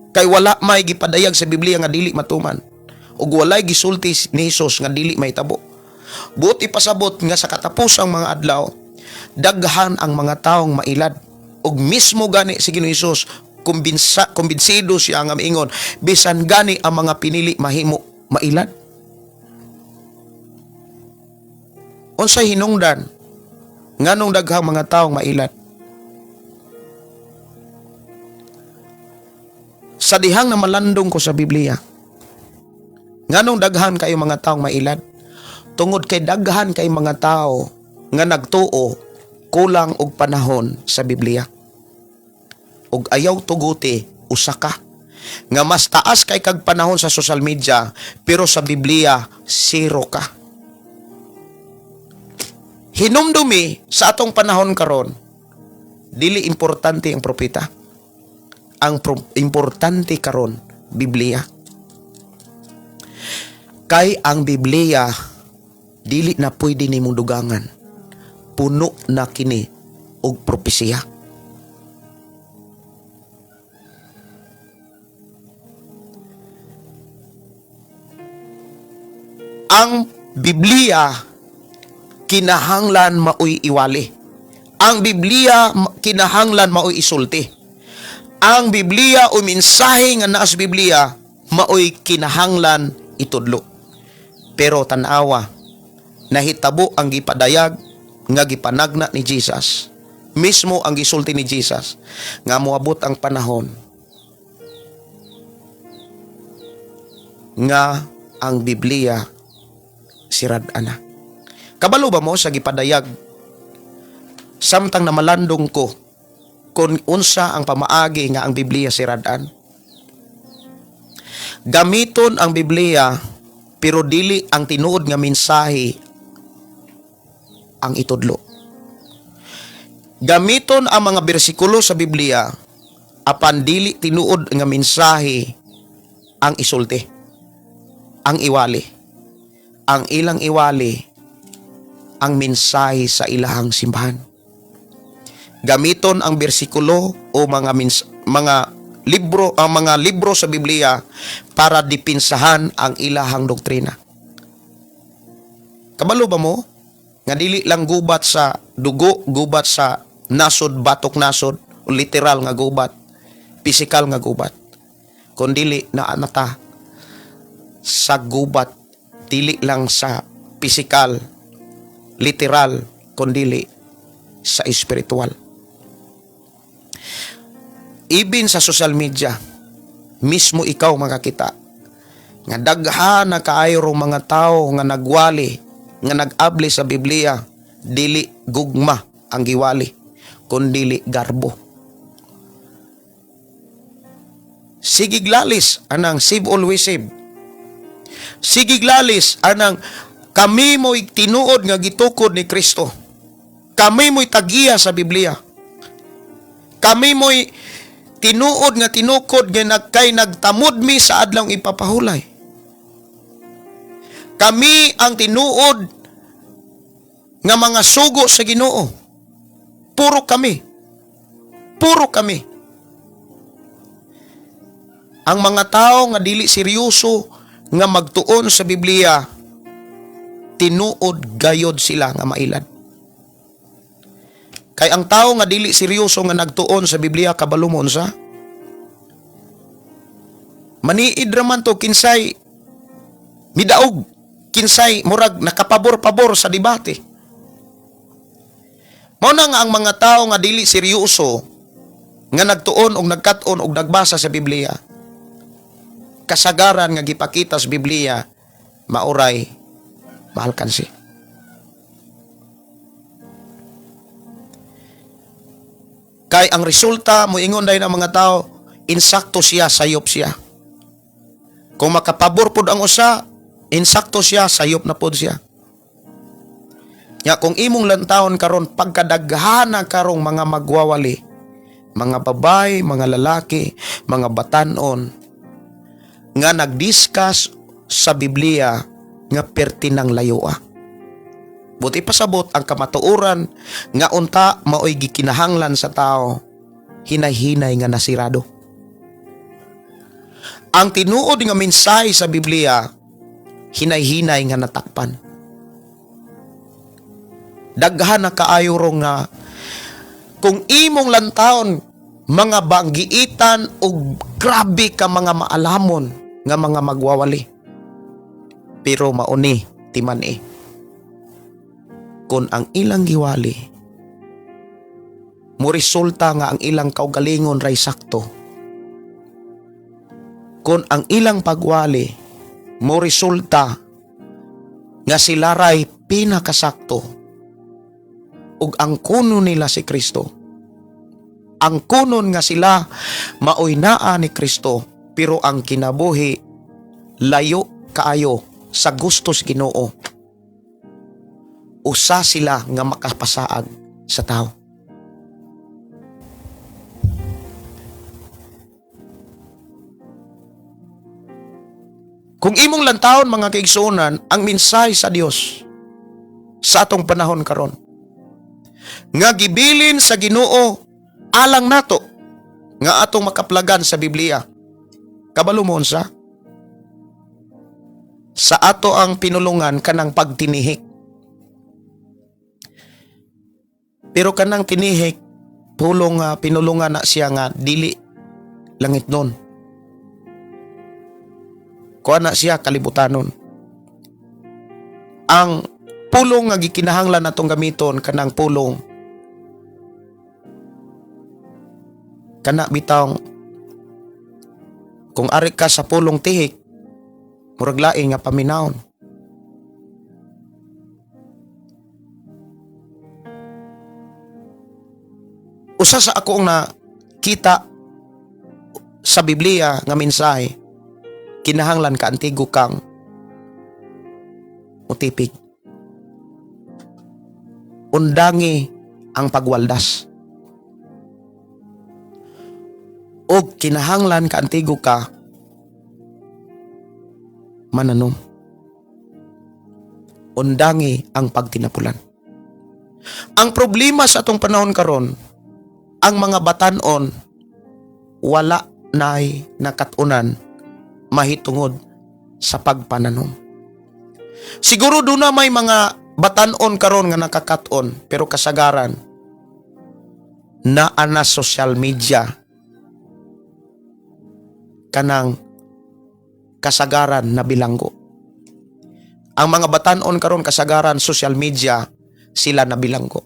Kay wala may gipadayag sa Biblia nga dili matuman ug walay gisulti ni Jesus nga dili mahitabo. Buot ipasabot nga sa katapusang mga adlaw, daghan ang mga taong mailad ug mismo gani si Ginoong Hesus, kumbinsido siya nga miingon, bisan gani ang mga pinili mahimo mailad. Unsay hinungdan nganong daghang mga taong mailad? Sa dihang na malandong ko sa Biblia, nganong daghan kayo mga taong mailad? Tungod kay daghan kay mga tao nga nagtuo, kulang og panahon sa Biblia. Ug ayaw tuguti, usa ka nga mas taas kay kag panahon sa social media pero sa Biblia zero ka. Hinumdumi sa atong panahon karon, dili importante ang propeta. Ang importante karon, Biblia. Kay ang Biblia dili na pwede nimong dugangan. Puno na kini og propesiya. Ang Biblia kinahanglan maoy iwali. Ang Biblia kinahanglan maoy isulti. Ang Biblia o mensahe nga naa sa Biblia maoy kinahanglan itudlo. Pero tan-awa, nahitabo ang gipadayag nga gipanagna ni Jesus. Mismo ang gisulti ni Jesus nga moabot ang panahon nga ang Biblia sirad ana. Kabalo ba mo sa gipadayag samtang namalandong ko kung unsa ang pamaagi nga ang Biblia sirad-an? Gamiton ang Biblia pero dili ang tinuod nga mensahe ang itudlo. Gamiton ang mga bersikulo sa Biblia apan dili tinuod nga mensahe ang isulti, ang iwali. Ang ilang iwali ang mensahe sa ilahang simbahan. Gamiton ang bersikulo o mga libro, ang mga libro sa Biblia para dipinsahan ang ilahang doktrina. Kabalo ba mo nga dili lang gubat sa dugo, gubat sa nasod, batok nasod, o literal nga gubat, pisikal nga gubat, kundili na nata Sa gubat, dili lang sa pisikal, literal, kundili sa espiritual. Even sa social media, mismo ikaw makakita nga daghan na kaayo rong mga tao nga nagwali, nga nag-abli sa Biblia, dili gugma ang giwali, kundili garbo. Sigig lalis anang save always save. Sigig lalis anang kami mo'y tinuod nga gitukod ni Kristo. Kami mo'y tagiya sa Biblia. Kami mo'y tinuod nga tinukod nga nagkay nagtamod mi sa adlawng ipapahulay. Kami ang tinuod nga mga sugo sa Ginoo. Puro kami. Puro kami. Ang mga tao nga dili seryoso nga magtuon sa Biblia, tinuod gayod sila nga mailad. Kay ang tao nga dili seryoso nga nagtuon sa Biblia, kabalo mo unsa? Maniid raman to kinsay midaog, kinsay murag nakapabor-pabor sa debate. Mao na nga ang mga tao nga dili seryoso nga nagtuon og nagkat-on og nagbasa sa Biblia, kasagaran nga gipakita sa Biblia maoray maalkansi. Kay ang resulta, moingon dahil ang mga tao, insakto siya, sayop siya. Kung makapabor pod ang usa, insakto siya, sayop na pod siya. Nya kung imong lantawon karon, pagkadaghana karong mga magwawali, mga babae, mga lalaki, mga batanon, nga nagdiscuss sa Biblia nga perti ng layoa. Buti pasabot ang kamatuoran nga unta maoy gikinahanglan sa tao, hinay-hinay nga nasirado. Ang tinuod nga mensahe sa Biblia, hinay-hinay nga natakpan. Daghan na kaayo ro nga kung imong lantawon mga banggiitan og grabe ka mga maalamon nga mga magwawali. Pero mauni timan eh. Kung ang ilang giwali mo resulta nga ang ilang kaugalingon ray sakto. Kung ang ilang pagwali mo resulta nga sila ray pinakasakto ug ang kuno nila si Kristo. Ang kunon nga sila maoy naa ni Kristo, pero ang kinabuhi layo kaayo sa gustos Ginoo. Usa sila nga makapasaag sa tao. Kung imong lantawon mga kaigsuonan ang mensahe sa Dios sa atong panahon karon nga gibilin sa Ginoo alang nato nga atong makaplagan sa Biblia, kabalo mo unsa? Sa ato ang pinulungan kanang pagtinihik. Pero kanang tinihik, pulong pinulungan na siya nga dili langit nun. Kuha na siya kalibutanon. Ang pulong nga gikinahanglan natong gamiton kanang pulong kana bitawng kung ari ka sa pulong tihik, murag lain nga paminawon. Usa sa akong nakita sa Biblia nga mensahe, kinahanglan ka antigo kang utipig. Undangi ang pagwaldas. O kinahanglan ka antigo ka mananom. Undangi ang pagtinapulan. Ang problema sa atong panahon karon, ang mga batan-on wala nay nakatunan mahitungod sa pagpananom. Siguro doon na may mga batan-on karon nga nakakaton, pero kasagaran naa na social media kanang kasagaran na bilanggo. Ang mga batanon karon, kasagaran social media sila nabilanggo.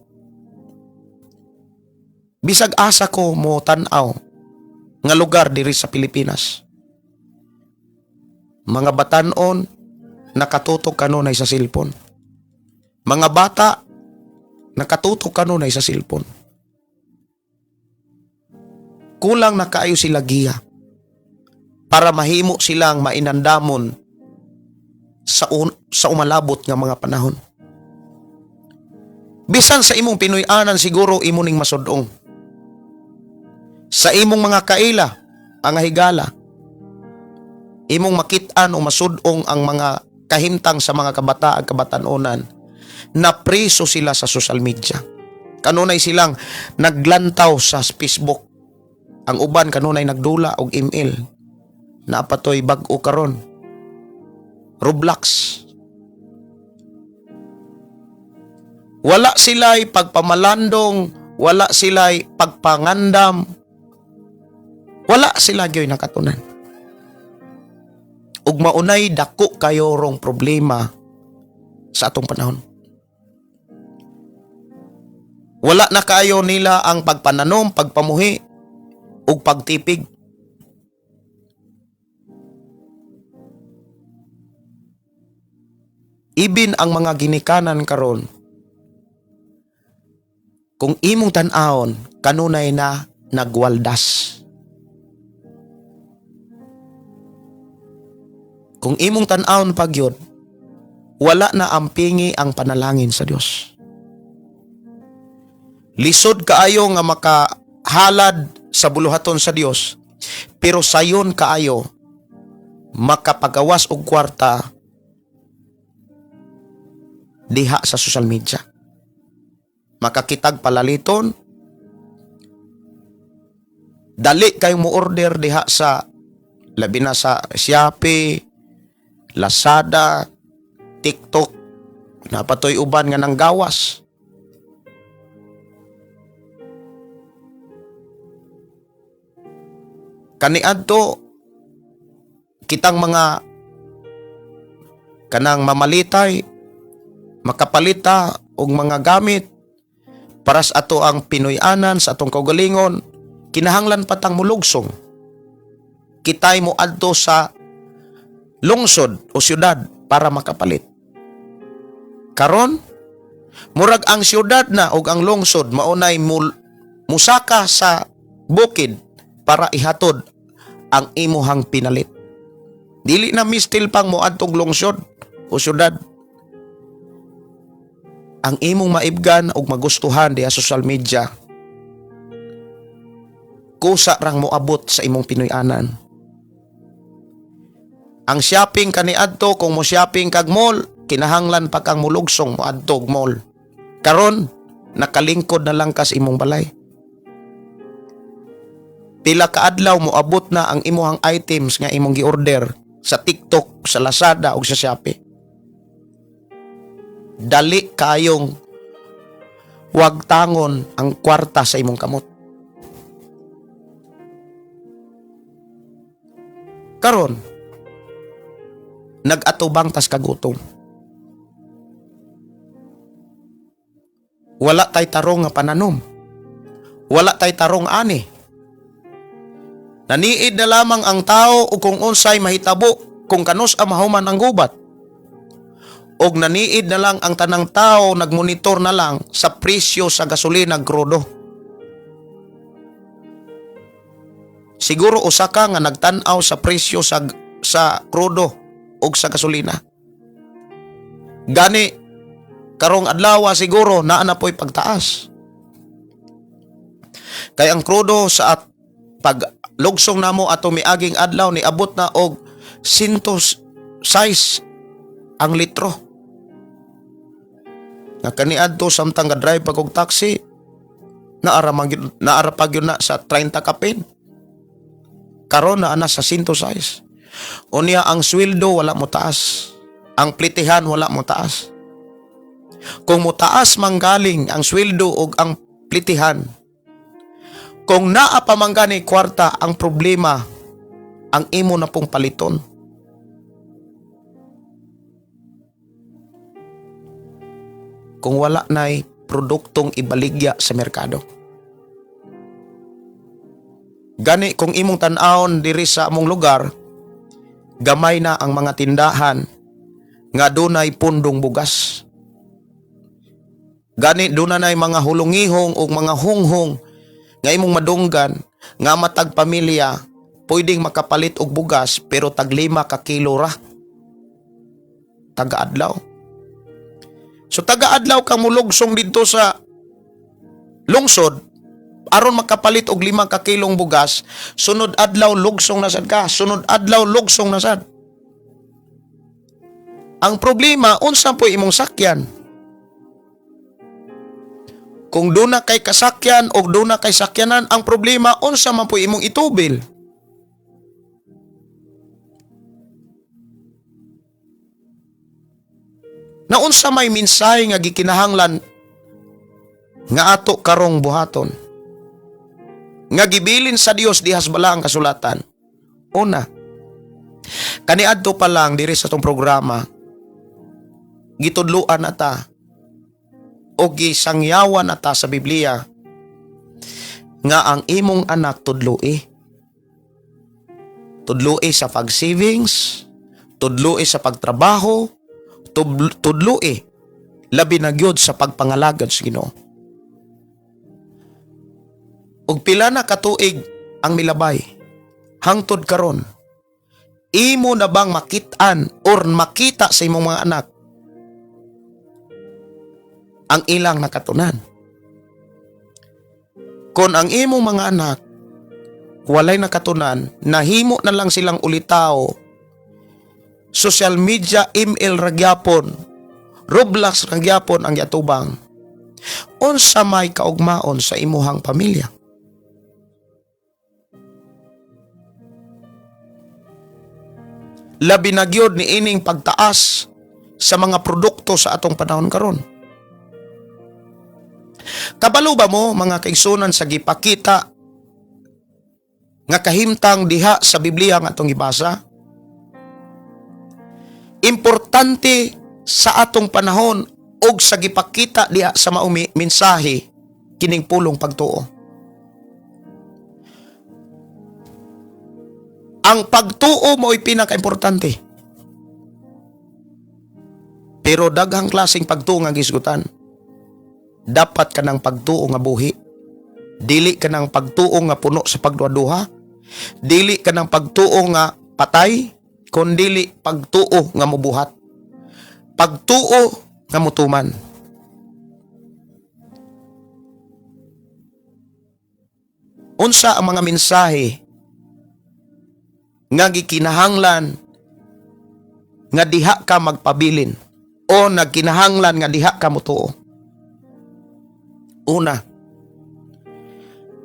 Bisag asa ko mo tan-aw nga lugar diri sa Pilipinas, mga batanon nakatutok kanunay sa cellphone. Mga bata nakatutok kanunay sa cellphone. Kulang na kaayo sila giya para mahimo silang mainandamon sa umalabot nga mga panahon. Bisan sa imong Pinoy-anan siguro imo ning masudong. Sa imong mga kaila, ang higala, imong makit-an o masudong ang mga kahimtang sa mga kabataan, kabatan-onan, na preso sila sa social media. Kanunay silang naglantaw sa Facebook. Ang uban kanunay nagdula og ML. Napatoy bag-o karon. Roblox. Wala sila'y pagpamalandong, wala sila'y pagpangandam, wala sila gyoy nakatunan. Ug maunay dako kayo rong problema sa atong panahon. Wala na kayo nila ang pagpananom, pagpamuhi, ug pagtipig. Ibin ang mga ginikanan karon, kung imong tan-awon, kanunay na nagwaldas. Kung imong tan-awon pagyod, wala na ampingi ang panalangin sa Dios. Lisod kaayo nga makahalad sa buluhaton sa Dios, pero sayon kaayo makapagawas og kwarta diha sa social media. Makakitag palaliton, dali kayong mo order diha sa labi na sa Shopee, Lazada, TikTok, napatoy uban nga nang gawas. Kaniadto kitang mga kanang mamalitay, makapalita og mga gamit para sa ato ang Pinoy-anan, sa atong kaugalingon, kinahanglan patang mulugsong. Kitay mo adto sa lungsod o syudad para makapalit. Karon, murag ang syudad na og ang lungsod maunay musaka sa bukid para ihatod ang imuhang pinalit. Dili na mistil pang moadtong lungsod o syudad. Ang imong maibgan og magustuhan diha sa social media, kusa rang moabot sa imong Pinoy-anan. Ang shopping kaniadto, kung mo shopping kag mall, kinahanglan pa kang mulugsong moadto og mall. Karon, nakalingkod na lang kas imong balay. Pila ka adlaw moabot na ang imuhang items nga imong gi-order sa TikTok, sa Lazada ug sa Shopee. Dali kayong wag tangon ang kwarta sa imong kamot. Karon, nag-atubang tas kagutom. Wala tay tarong nga pananom. Wala tay tarong ani. Naniid na lamang ang tao o kung unsay mahitabo kung kanus ang mahuman ang gubat. Og naniid na lang ang tanang tao, nagmonitor na lang sa presyo sa gasolina krudo. Siguro usa ka nga nagtan-aw sa presyo sa krudo og sa gasolina. Gani karong adlaw siguro naa na po'y pagtaas. Kay ang krudo sa at paglugsong namo ato miaging adlaw ni abot na og 106 ang litro. Nga kaniadto samtang ga-drive pag og taxi, naara pa gyud na sa 30 kapin. Karon naa na sa 106. Unya ang sweldo wala mo taas. Ang plitihan wala mo taas. Kung motaas manggaling ang sweldo og ang plitihan, kung naa pa man gani kwarta, ang problema ang imo na pong paliton. Kung wala na'y produktong ibaligya sa merkado. Gani kung imong tan-awon diri sa among lugar, gamay na ang mga tindahan nga dunay pundong bugas. Gani duna nay mga hulungihong o mga hunghong nga imong madunggan nga matag pamilya pwedeng makapalit og bugas, pero tag 5 ka kilo ra taga-adlaw. So taga-adlaw kang mulugsong didto sa lungsod aron makapalit og 5 ka kilong bugas, sunod adlaw lugsong na sad ka, sunod adlaw lugsong na sad. Ang problema, unsa po imong sakyan? Kung duna kay kasakyan o duna kay sakyanan, ang problema, unsa man po imong itubil? Na unsa may mensahe nga gikinahanglan nga ato karong buhaton? Nga gibilin sa Dios dihas bala ang kasulatan. Una, kaniadto pa lang diri sa atong programa, gitudluan na ta o gisangyawan na ta sa Biblia nga ang imong anak tudloi. Tudloi sa pag-savings, tudloi sa pagtrabaho, tudloi labi na gyud sa pagpangalagad sa Ginoo. Ug pila na katuig ang milabay hangtod karon, imo na bang makit-an or makita sa imong mga anak ang ilang nakatunan? Kung ang imong mga anak walay nakatunan, nahimo na lang silang ulitaw, social media, email ra gyapon, Roblox ra gyapon ang giatubang, unsa may kaugmaon sa imuhang pamilya? Labi na gyud ni ining pagtaas sa mga produkto sa atong panahon karon. Kabalo ba mo, mga kaigsunan, sa gipakita nga kahimtang diha sa Biblia nga atong gibasa? Importante sa atong panahon og sa gipakita diha sa maumi mensahe kining pulong pagtuo. Ang pagtuo mo'y pinakaimportante. Pero daghang klaseng pagtuo nga gisgutan. Dapat ka ng pagtuo nga buhi. Dili ka ng pagtuo nga puno sa pagduha-duha. Dili ka ng pagtuo nga patay, kundili pagtuo nga mubuhat. Pagtuo nga mutuman. Unsa ang mga mensahe nga gikinahanglan nga diha ka magpabilin o nagkinahanglan nga diha ka mutuo? Una,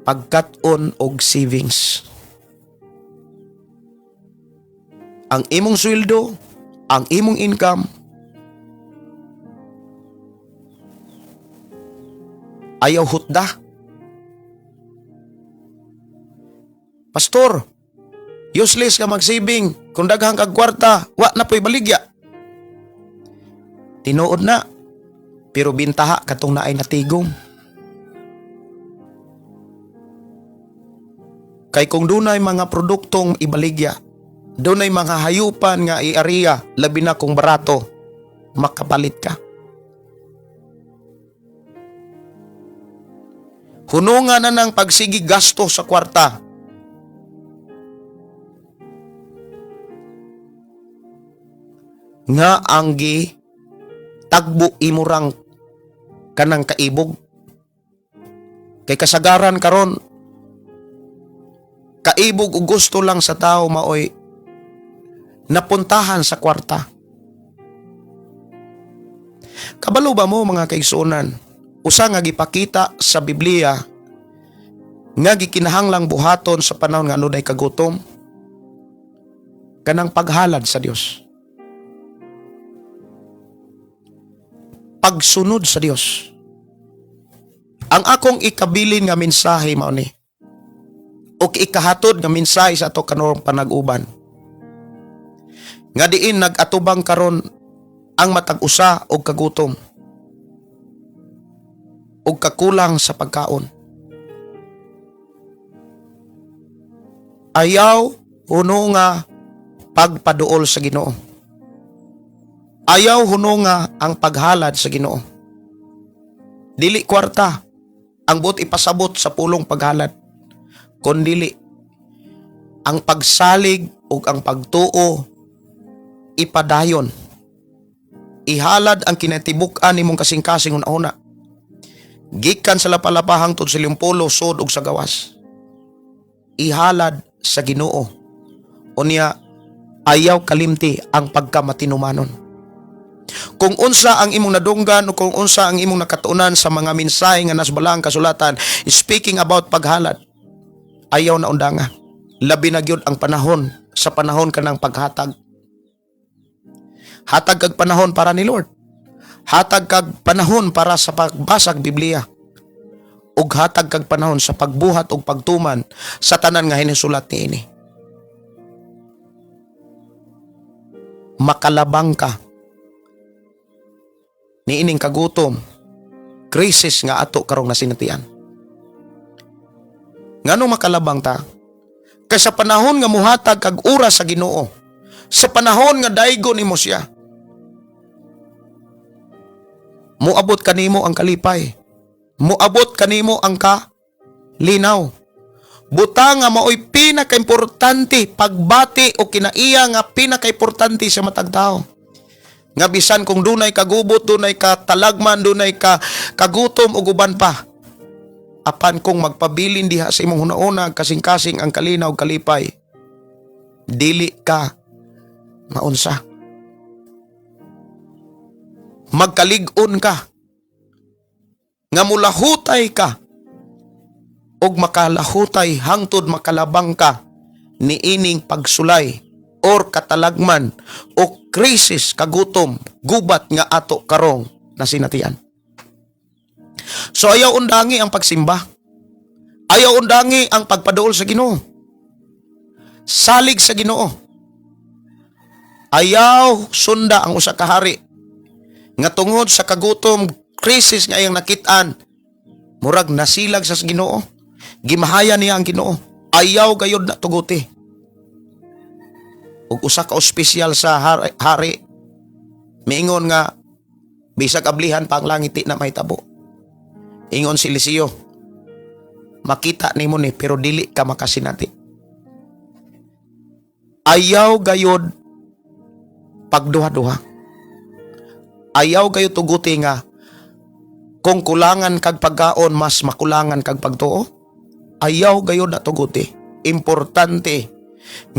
pagkat-on og savings. Ang imong sweldo, ang imong income, ayaw hutda. "Pastor, useless ka mag-saving kung daghang kag kwarta, wa na po'y baligya." Tinuod na, pero bintaha katong naay natigom. Kay kung dunay mga produktong ibaligya, dunay mga hayupan nga iariya, labi na kung barato, makapalit ka. Hunungan na ng pagsigi gasto sa kwarta. Nga ang gi tagbo imurang kanang kaibog. Kay kasagaran karon, kaibog ug gusto lang sa tao maoy napuntahan sa kwarta. Kabalo ba mo, mga kaigsuonan, usa nga gipakita sa Biblia nga gikinahanglang buhaton sa panahon nga adunay kagutom? Kanang paghalad sa Dios. Pagsunod sa Dios. Ang akong ikabilin nga mensahe mao ni o ikahatod nga mensahe sa ato kanurong panag-uban. Nga diin nag-atubang karon ang matag usa og kagutom. ug kakulang sa pagkaon. Ayaw hununga pagpaduol sa Ginoo. Ayaw hununga ang paghalad sa Ginoo. Dili kwarta ang buot ipasabot sa pulong paghalad, kundili ang pagsalig ug ang pagtuo ipadayon. Ihalad ang kinatibuk-an nimong kasing-kasing una-una. Gikan sa lapalapa hangtod sa Limpolo, sod ug sa gawas. Ihalad sa Ginoo. Unya ayaw kalimti ang pagkamatinumanon. Kung unsa ang imong nadunggan o kung unsa ang imong nakatuonan sa mga mensahe nga nasa balaang kasulatan speaking about paghalad, ayaw na undanga. Labi na gyud ang panahon sa panahon kanang paghatag. Hatag kag panahon para ni Lord. Hatag kag panahon para sa pagbasag Biblia. Ug hatag kag panahon sa pagbuhat ug pagtuman sa tanan nga hinisulat niini. Makalabang ka niining kagutom, krisis nga ato karong nasinatian. Ngano makalabang ta? Kay sa panahon nga muhatag kag oras sa Ginoo, sa panahon nga daygon nimo siya, muabot kanimo ang kalipay, muabot kanimo ang kalinaw. Buta nga maoy pinakaimportante pagbati o kinaiya nga pinakaimportante sa matag tawo. Nga bisan kung dunay kagubot, dunay katalagman, dunay ka kagutom ug uban pa. Apan kung magpabilin diha sa imong hunauna kasing-kasing ang kalinaw ug kalipay, dili ka maunsa. Magkalig-on ka, nga mulahutay ka, ug makalahutay hangtod makalabang ka niining pagsulay or katalagman o krisis kagutom gubat nga ato karong nasinatian. So ayaw undangi ang pagsimba. Ayaw undangi ang pagpaduol sa Ginoo. Salig sa Ginoo. Ayaw sunda ang usa ka hari nga tungod sa kagutom, krisis nga iyang nakit-an, murag nasilag sa Ginoo. Gimahaya niya ang Ginoo. Ayaw gayod na tuguti. Ug usa ka ospisyal sa hari miingon nga bisag ablihan pa ang langit di na mahitabo. Ingon si Eliseo, makita nimo ni pero dili ka makasinati. Ayaw gayod pagduha-duha. Ayaw gayod tuguti nga kung kulangan kag pagkaon mas makulangan kag pagtuo. Ayaw gayod na tuguti. Importante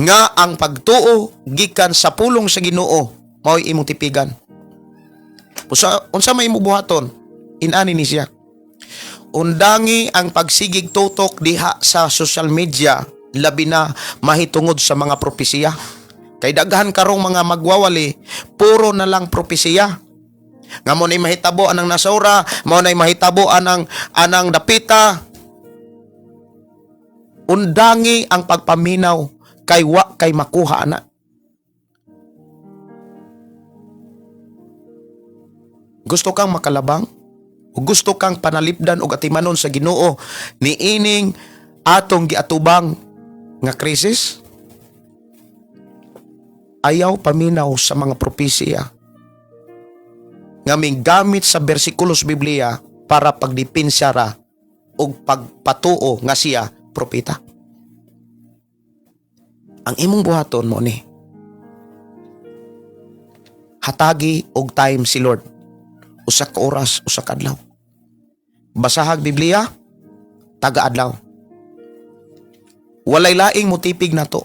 nga ang pagtuo gikan sa pulong sa Ginoo mao'y imong tipigan. Usa unsa may imong buhaton? Inani ni siya. Undangi ang pagsigig tutok diha sa social media, labi na mahitungod sa mga propesiya. Kay daghan karong mga magwawali, puro na lang propesiya. Nga mo na'y mahitabo anang nasura, mo na'y mahitabo anang dapita. Undangi ang pagpaminaw kay wa kay makuha ana. Gusto kang makalabang? O gusto kang panalipdan og atimanon sa Ginoo niining atong giatubang nga krisis? Ayaw paminaw sa mga propesiya nga gamit sa bersikulos Biblia para pagdepensa ra og pagpatuo nga siya propeta. Ang imong buhaton mo ni hatagi og time si Lord. Usa ka oras, usa ka adlaw. Basahag Biblia, taga adlaw. Walay laing mutipig nato.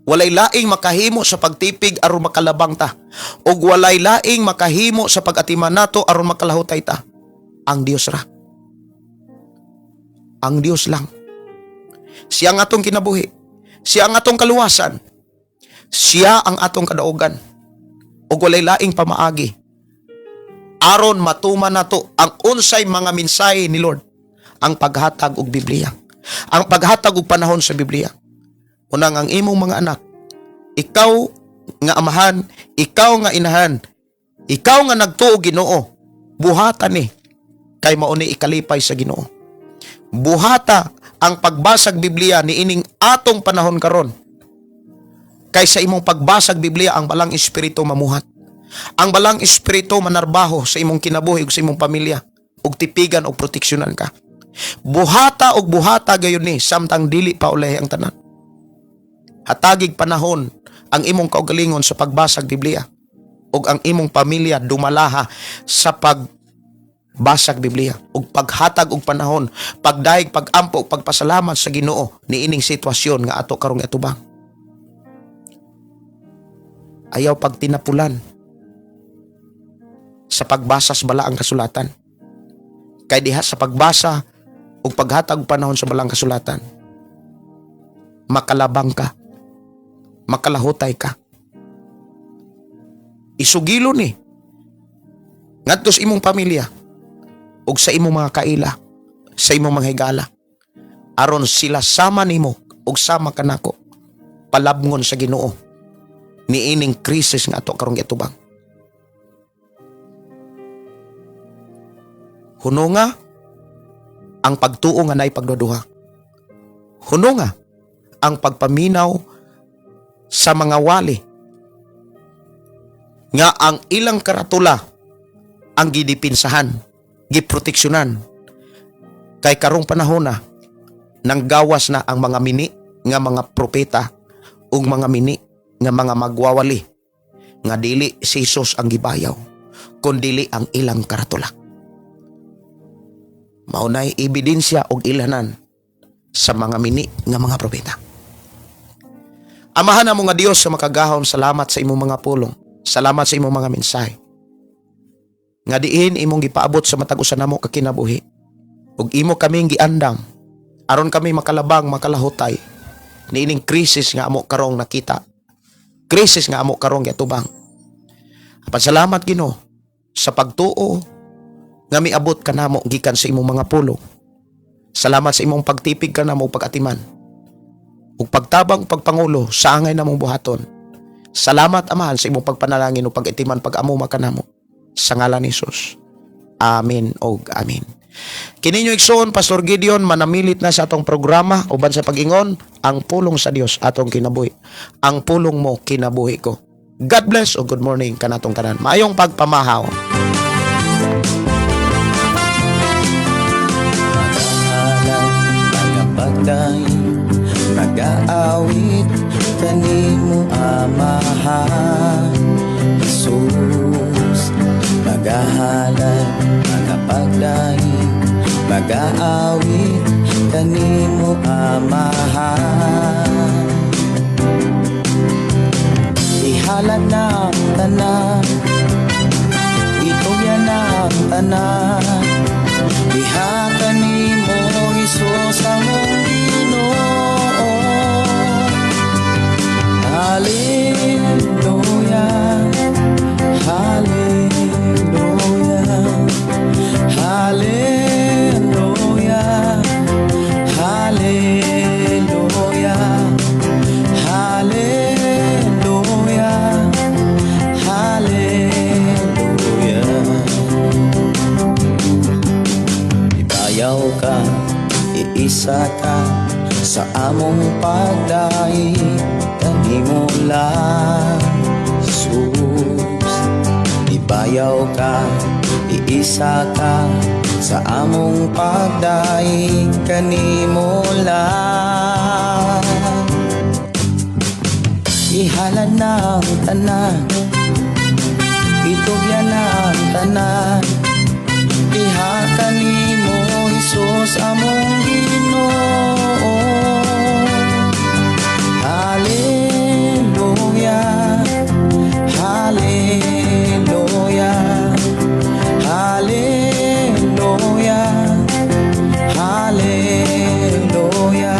Walay laing makahimo sa pagtipig aron makalabang ta. Ug walay laing makahimo sa pag-atiman nato aron makalahutay ta. Ang Dios ra. Ang Dios lang. Siya ang atong kinabuhi. Siya ang atong kaluwasan. Siya ang atong kadaugan. Ug walay laing pamaagi aron matuman nato ang unsay mga mensahe ni Lord, ang paghatag og Biblia, ang paghatag og panahon sa Biblia. Unang ang imong mga anak, ikaw nga amahan, ikaw nga inahan, ikaw nga nagtuo Ginoo, buhatan ni. Kay mao ni ikalipay sa Ginoo. Buhata ang pagbasag Biblia niining atong panahon karon. Kay sa imong pagbasag Biblia, ang Balang Espiritu mamuhat. Ang Balang Espiritu manarbaho sa imong kinabuhi ug sa imong pamilya ug tipigan ug proteksyonan ka. Buhata og buhata gayon ni samtang dili pa ulahi ang tanan. Hatagig panahon ang imong kaugalingon sa pagbasag Biblia ug ang imong pamilya dumalaha sa pagbasag Biblia ug paghatag og panahon, pagdayeg, pagampo ug pagpasalamat sa Ginoo niining sitwasyon nga ato karong atubang. Ayaw pagtinapulan sa pagbasa sa Balaang Kasulatan. Kay diha sa pagbasa ug paghatag og panahon sa Balaang Kasulatan, makalabang ka, makalahutay ka. Isugilo ni ngadto sa imong pamilya ug sa imong mga kaila, sa imong mga higala, aron sila sama nimo ug sama kanako palabngon sa Ginoo niining krisis nga ato karong giatubang. Hununga ang pagtuo nga naay pagduduha. Hununga ang pagpaminaw sa mga wali nga ang ilang karatula ang gidipinsahan, giproteksyonan. Kay karong panahon na, nang gawas na ang mga mini nga mga propeta ug mga mini nga mga magwawali nga dili si Jesus ang gibayaw kun dili ang ilang karatula. Mao nay ebidensya og ilanan sa mga mini nga mga propeta. Amahan namo nga Dios sa makagahom, salamat sa imong mga pulong. Salamat sa imong mga mensahe nga diin imong gipaabot sa matag usa namo ka kinabuhi. Ug imo kaming giandam aron kami makalabang, makalahutay niining krisis nga amo karong nakita. Krisis nga amo karong giatubang. Apan salamat, Ginoo, sa pagtuo nga miabot kanamo gikan sa imong mga pulong. Salamat sa imong pagtipig kanamo, pag-atiman ug pagtabang, pagpangulo sa angay namong buhaton. Salamat, Amahan, sa imong pagpanalangin ug pag-atiman, pag-amuma kanamo. Sa ngalan ni Jesus. Amen og amen. Kini inyong igsoon, Pastor Gideon, manamilit na sa atong programa uban sa pag-ingon, ang pulong sa Dios atong kinabuhi. Ang pulong mo, kinabuhi ko. God bless o good morning kanatong tanan. Maayong pagpamahaw. Magahalad, magapagdaig, magaawit kanimo, Amahan Jesus. Magahalad, magapagdaig, magaawit kanimo, Amahan. Ihalad na ang tanan, itugyan na ang tanan diha kanimo, Hesus among Ginoo. Hallelujah, Hallelujah, Hallelujah, Hallelujah, Hallelujah, Hallelujah. Ibayaw ka, iisa ka sa among pagdaig kanimo lang, Jesus. Ibayaw ka, iisa ka sa among pagdaig kanimo lang. Ihalad na ang tanan, itugyan na ang tanan diha kanimo, Hesus among Ginoo. Hallelujah, Hallelujah, Hallelujah, Hallelujah,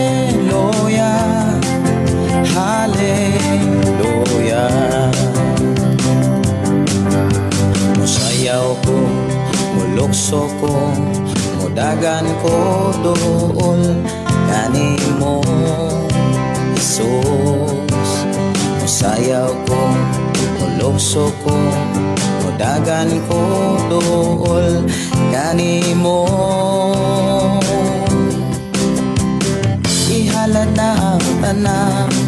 Hallelujah, Hallelujah. Musayaw ko, mulukso ko, mudagan ko dool kanimo, Jesus. Musayaw ko, mulukso ko. Dagan ko duol kanimo. Ihalad na ang tanan.